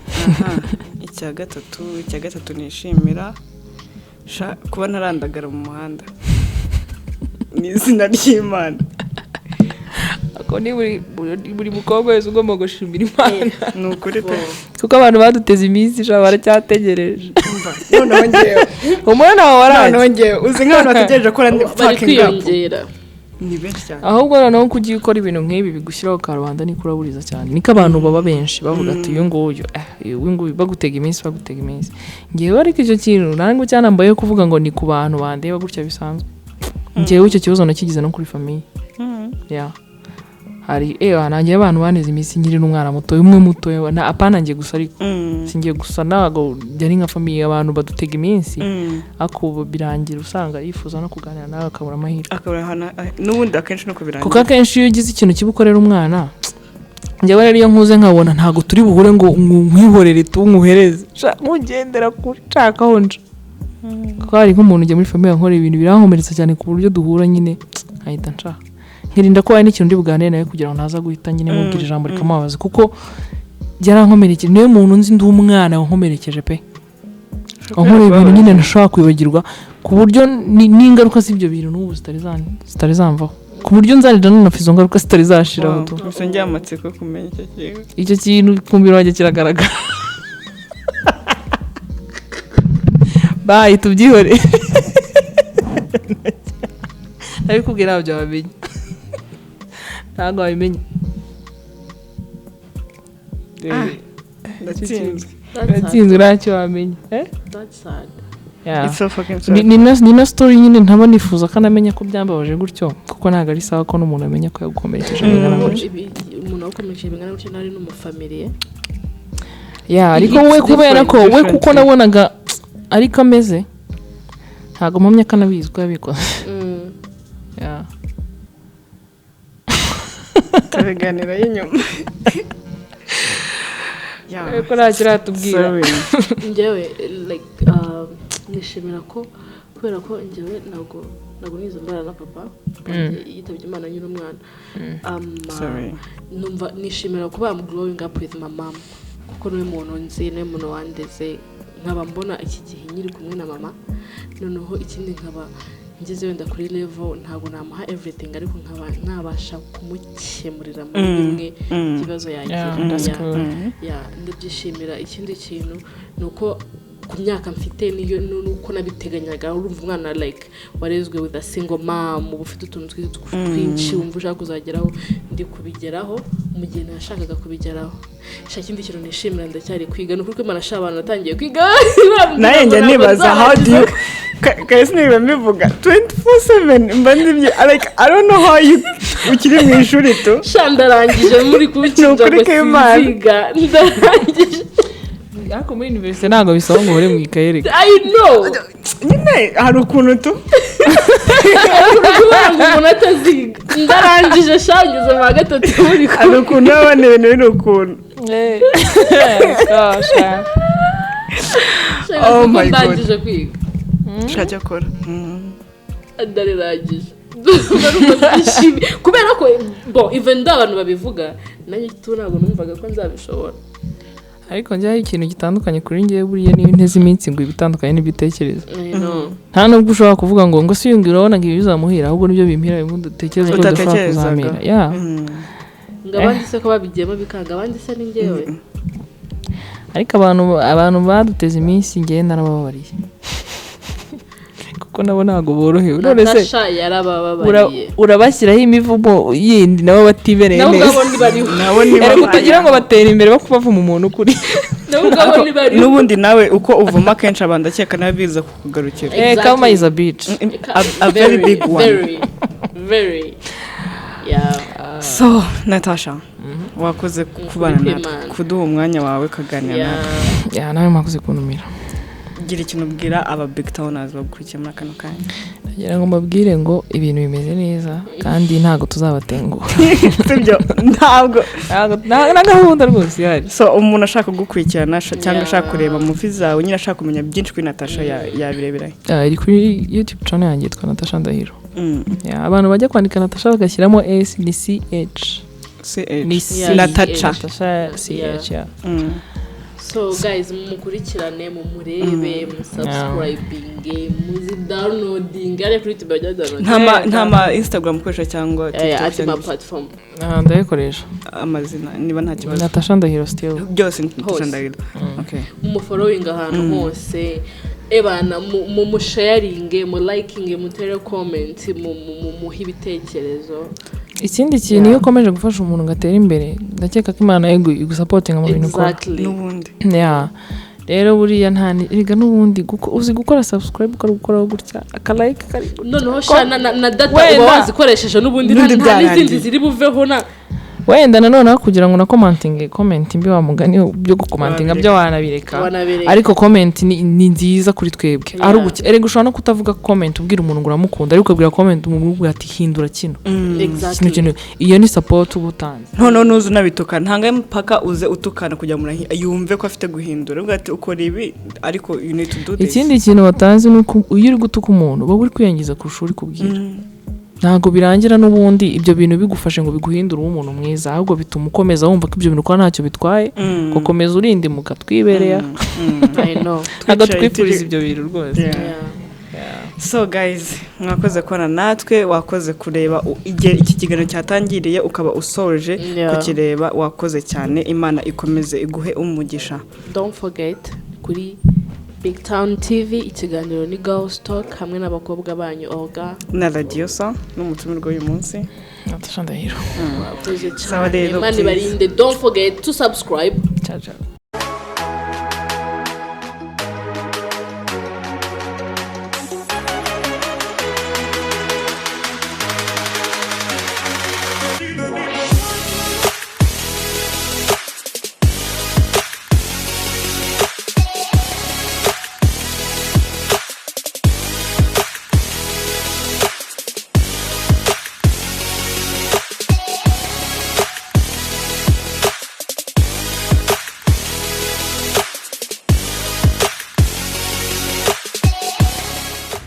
Aha, icya gatatu nishimira sha, kuba ntarandagara mu muhanda, ni izina ry'Imana. Ako ni buri mukobwa wese ugomba gushimira Imana. Ni ukuri pe. Kuko abantu baduteze iminsi sha, baracyategereje. Umva, noneho ngewe Umwana wawe waranze. Noneho ngewe, uzi nk'abantu bategereje ko Bari fucking up kwiyongera. Ni benshi cyane. Ahubwo noneho ko ugiye ukora ibintu nk'ibi bigushyiraho karubanda, niko uraburiza cyane, niko abantu baba benshi bavuga ati: "Uyu nguyu, uyu nguyu." Bagutega iminsi, bagutega iminsi. Ngewe ariko icyo kintu ntabwo cyanambayeho kuvuga ngo ni ku bantu bandeba gutya bisanzwe. Ngewe icyo kibazo nakigize no kuri famille. Yeah. Hari nanjye abantu baneze iminsi nkiri n'umwana muto, umwe muto na apana njye gusa, ariko singiye gusa, ntabwo byari nka famille, abantu badutega iminsi, ariko ubu birangira usanga yifuza no kuganira nawe akabura amahirwe. Akabura ahantu, n'ubundi akenshi nuko birangira. Kuko akenshi iyo ugize ikintu kiba ukorera umwana, njyewe rero iyo nkuze nkabona ntabwo turi buhure ngo nkwihorere tu nkuhereze. Sha, nkugendera kure nshaka aho nca, kuko hari nk'umuntu ujya muri famille nkorera ibintu birankomeretsa cyane, ku buryo duhura nyine nkahita nshaka nkirinda ko hari n'ikintu ndi buganire nawe, kugira ngo ntaza guhita nyine mubwira ijambo rikamubabaza, kuko byarankomerekeje. Niwe muntu nzi ndi umwana wankomerekeje pe, wankoreye ibintu nyine ntashobora kwibagirwa, ku buryo n'ingaruka z'ibyo bintu n'ubu zitari zamvaho, ku buryo nzarira nanafa izo ngaruka zitari zashiraho tu. Gusa njye amatsiko kumenya icyo kintu. Icyo kintu ku mubiri wanjye kiragaragara. Bayi tubyihore, nabikubwiye, ntabyo wamenya, ntabwo wabimenya. Ndatsinzwe. Uratsinzwe, ntacyo wamenya, eh? That's sad. Yeah. It's so fucking sad. Ni na story nyine ntaba nifuza ko anamenya ko byambabaje gutyo, kuko ntabwo ari sawa ko n'umuntu amenya ko yagukomerekeje bingana gutyo. Umuntu wakomerekeje bingana gutyo ntari n'umufamiliye. Yeah, ariko It's we kubera ko we different. kuko nabonaga ariko ameze, ntabwo mpamya ko anabizi ko yabikoze. Yeah. Tubiganirayo inyuma. Yeah. Ko ntacyo uratubwira. Sorry. Njyewe like nishimira ko, kubera ko njyewe ntabwo nigeze mbana na papa. Yitabye Imana nyiri umwana. Sorry. Numva nishimira kuba I'm growing up with my mom, kuko niwe muntu nzi, niwe muntu wandeze, nkaba mbona iki gihe nkiri kumwe na mama. Noneho ikindi, nkaba ngeze wenda kuri level, ntabwo namuha everything, ariko nkaba nabasha kumukemurira muri bimwe ikibazo yagira. Yeah, that's Yeah. good. Yeah, ndabyishimira. Ikindi kintu ni uko ku myaka mfite niyo nuko nabiteganyaga, urumva umwana like warezwe with a single mom, uba ufite utuntu twinshi wumva ushaka kuzageraho, ndi kubigeraho mu gihe nashakaga kubigeraho. Sha, ikindi kintu nishimira, ndacyari kwiga. Ni ukuri ko Imana sha, abantu natangiye kwiga. Nawe njya nibaza how do you kahise niba mbivuga 24/7, mba nzi like I don't know how you ukiri mu ishuri tu. Sha, ndarangije muri kunshinja Ni ukuri ngo kw'Imana. sinziga, ndarangije. Ariko muri université ntabwo bisaba ngo uhore mu ikaye reka. I know. Nyine hari ukuntu tu Kubera ngo umuntu ataziga, ndarangije sha, ngeze mu wa gatatu muri hari ukuntu abana ibintu biri ukuntu. Gosh, yeah. Oh my God. Ndangije kwiga. Shajya akora. Ndarangije. Ndumva ndishimye kubera ko bon, even though abantu babivuga, nanjye tu ntabwo numvaga ko nzabishobora. Ariko njye hari ikintu gitandukanye kuri njyewe. Buriya niba inteze iminsi ngo ibitandukanye n'ibyo utekereza, I know. nta nubwo ushobora kuvuga ngo si uyu urabona ngo ibi bizamuhira, ahubwo nibyo bimpira bimwe udatekereza ko bidashobora Utatekerezaga. kuzamira, yeah. Ngo abandi se ko babigiyemo bikanga, abandi se ni njyewe. Ariko abantu baduteze iminsi, njyewe narabababariye, kuko nabo ntabwo borohewe. None se Natasha yarabababariye. Urabashyiraho imivumo yindi nabo batibereye Nabo neza. ubwabo ntibariho. Nabo nibo. Erega utagira ngo batera imbere bakubavuma umuntu ukuri. Nabo ubwabo ntibari. N'ubundi nawe uko uvuma kenshi, abantu ndakeka nawe biza kukugarukira. Exactly. Karma is a bitch. A very big one. Very, very, yeah. So Natasha, wakoze kubana Ukuri natwe, kw'Imana. kuduha umwanya wawe ukaganira natwe. Yeah, nawe mwakoze kuntumira. Gira ikintu ubwira aba big towners bagukurikiye muri kano kanya. Ndagira ngo mbabwire ngo ibintu bimeze neza kandi ntabwo tuzabatenguha. Sibyo, ntabwo Nta gahunda rwose ihari. So umuntu ashaka kugukurikirana cyangwa ashaka kureba movie zawe nyine, ashaka kumenya byinshi kuri Natasha, yabirebera? Ah, iri kuri YouTube channel yanjye yitwa Natasha Ndahiro. Yeah, abantu bajya kwandika Natasha bagashyiramo S, ni CH. CH. Ni C. Yeah, Natacha. Natasha CH, yeah. So guys, mumukurikirane, mumurebe, musubscribinge, muzidownloadinge ari kuri YouTube, bajya download. Nta ma Instagram ukoresha cyangwa TikTok Ati ma cyangwa platform. Ah, ndayikoresha. Amazina niba nta kibazo. Natasha Ndahiro still. Byose ni Natasha Hose. Ndahiro, okay. Mumufollowinga ahantu hose, ebana mumusharinge, mulikinge, mutere comment, muhe ibitekerezo. Ikindi kintu, iyo ukomeje gufasha umuntu ngo atere imbere, ndakeka ko Imana igusupportinga mu bintu ukora. Exactly. N'ubundi. Yeah. Rero buriya nta erega n'ubundi uzi gukora subscribe, ukora gukoraho gutya, akalike kari gutya. Noneho sha na data Wenda. uba wazikoresheje n'ubundi N'ubundi nta n'izindi byarangiye. ziri buveho na Wenda nanone aho kugira ngo na commenting comment mbi, wa mugani byo gucommentinga byo wanabireka. Wanabireka. Ariko comment ni nziza kuri twebwe. Ari erega ushobora no kutavuga comment ubwira umuntu ngo uramukunda, ariko ukabwira comment umuntu ubwira ati: "Hindura kino." Exactly. Kino kintu, iyo ni support uba utanze. Noneho nuza unabitukana, ntanga mpaka uze utukana kugira ngo umuntu yumve ko afite guhindura, uvuga ati: "Ukora ibi ariko you need to do this." Ikindi kintu batazi ni uko iyo uri gutuka umuntu uba uri kwiyangiza kurusha uri kubwira. Ntabwo birangira n'ubundi ibyo bintu bigufashe ngo biguhindure ube umuntu mwiza, ahubwo bituma ukomeza wumva ko ibyo bintu ukora ntacyo bitwaye, ugakomeza urindimuka twibereye aho. I know. Ntabwo Twicaye twifuriza ibyo bintu rwose. Yeah. So guys, mwakoze kubana natwe, wakoze kureba igihe iki kiganiro cyatangiriye ukaba usoje kukireba, wakoze cyane. Imana ikomeze iguhe umugisha. Don't forget, kuri Big Town TV, ikiganiro ni Girls Talk hamwe n'abakobwa banyu Olga na Radiosa n'umutumirwa w'uyu munsi. Natasha Ndahiro. Mwakoze Sawa cyane. rero, Imana please. ibarinde. Don't forget to subscribe. Ciao ciao.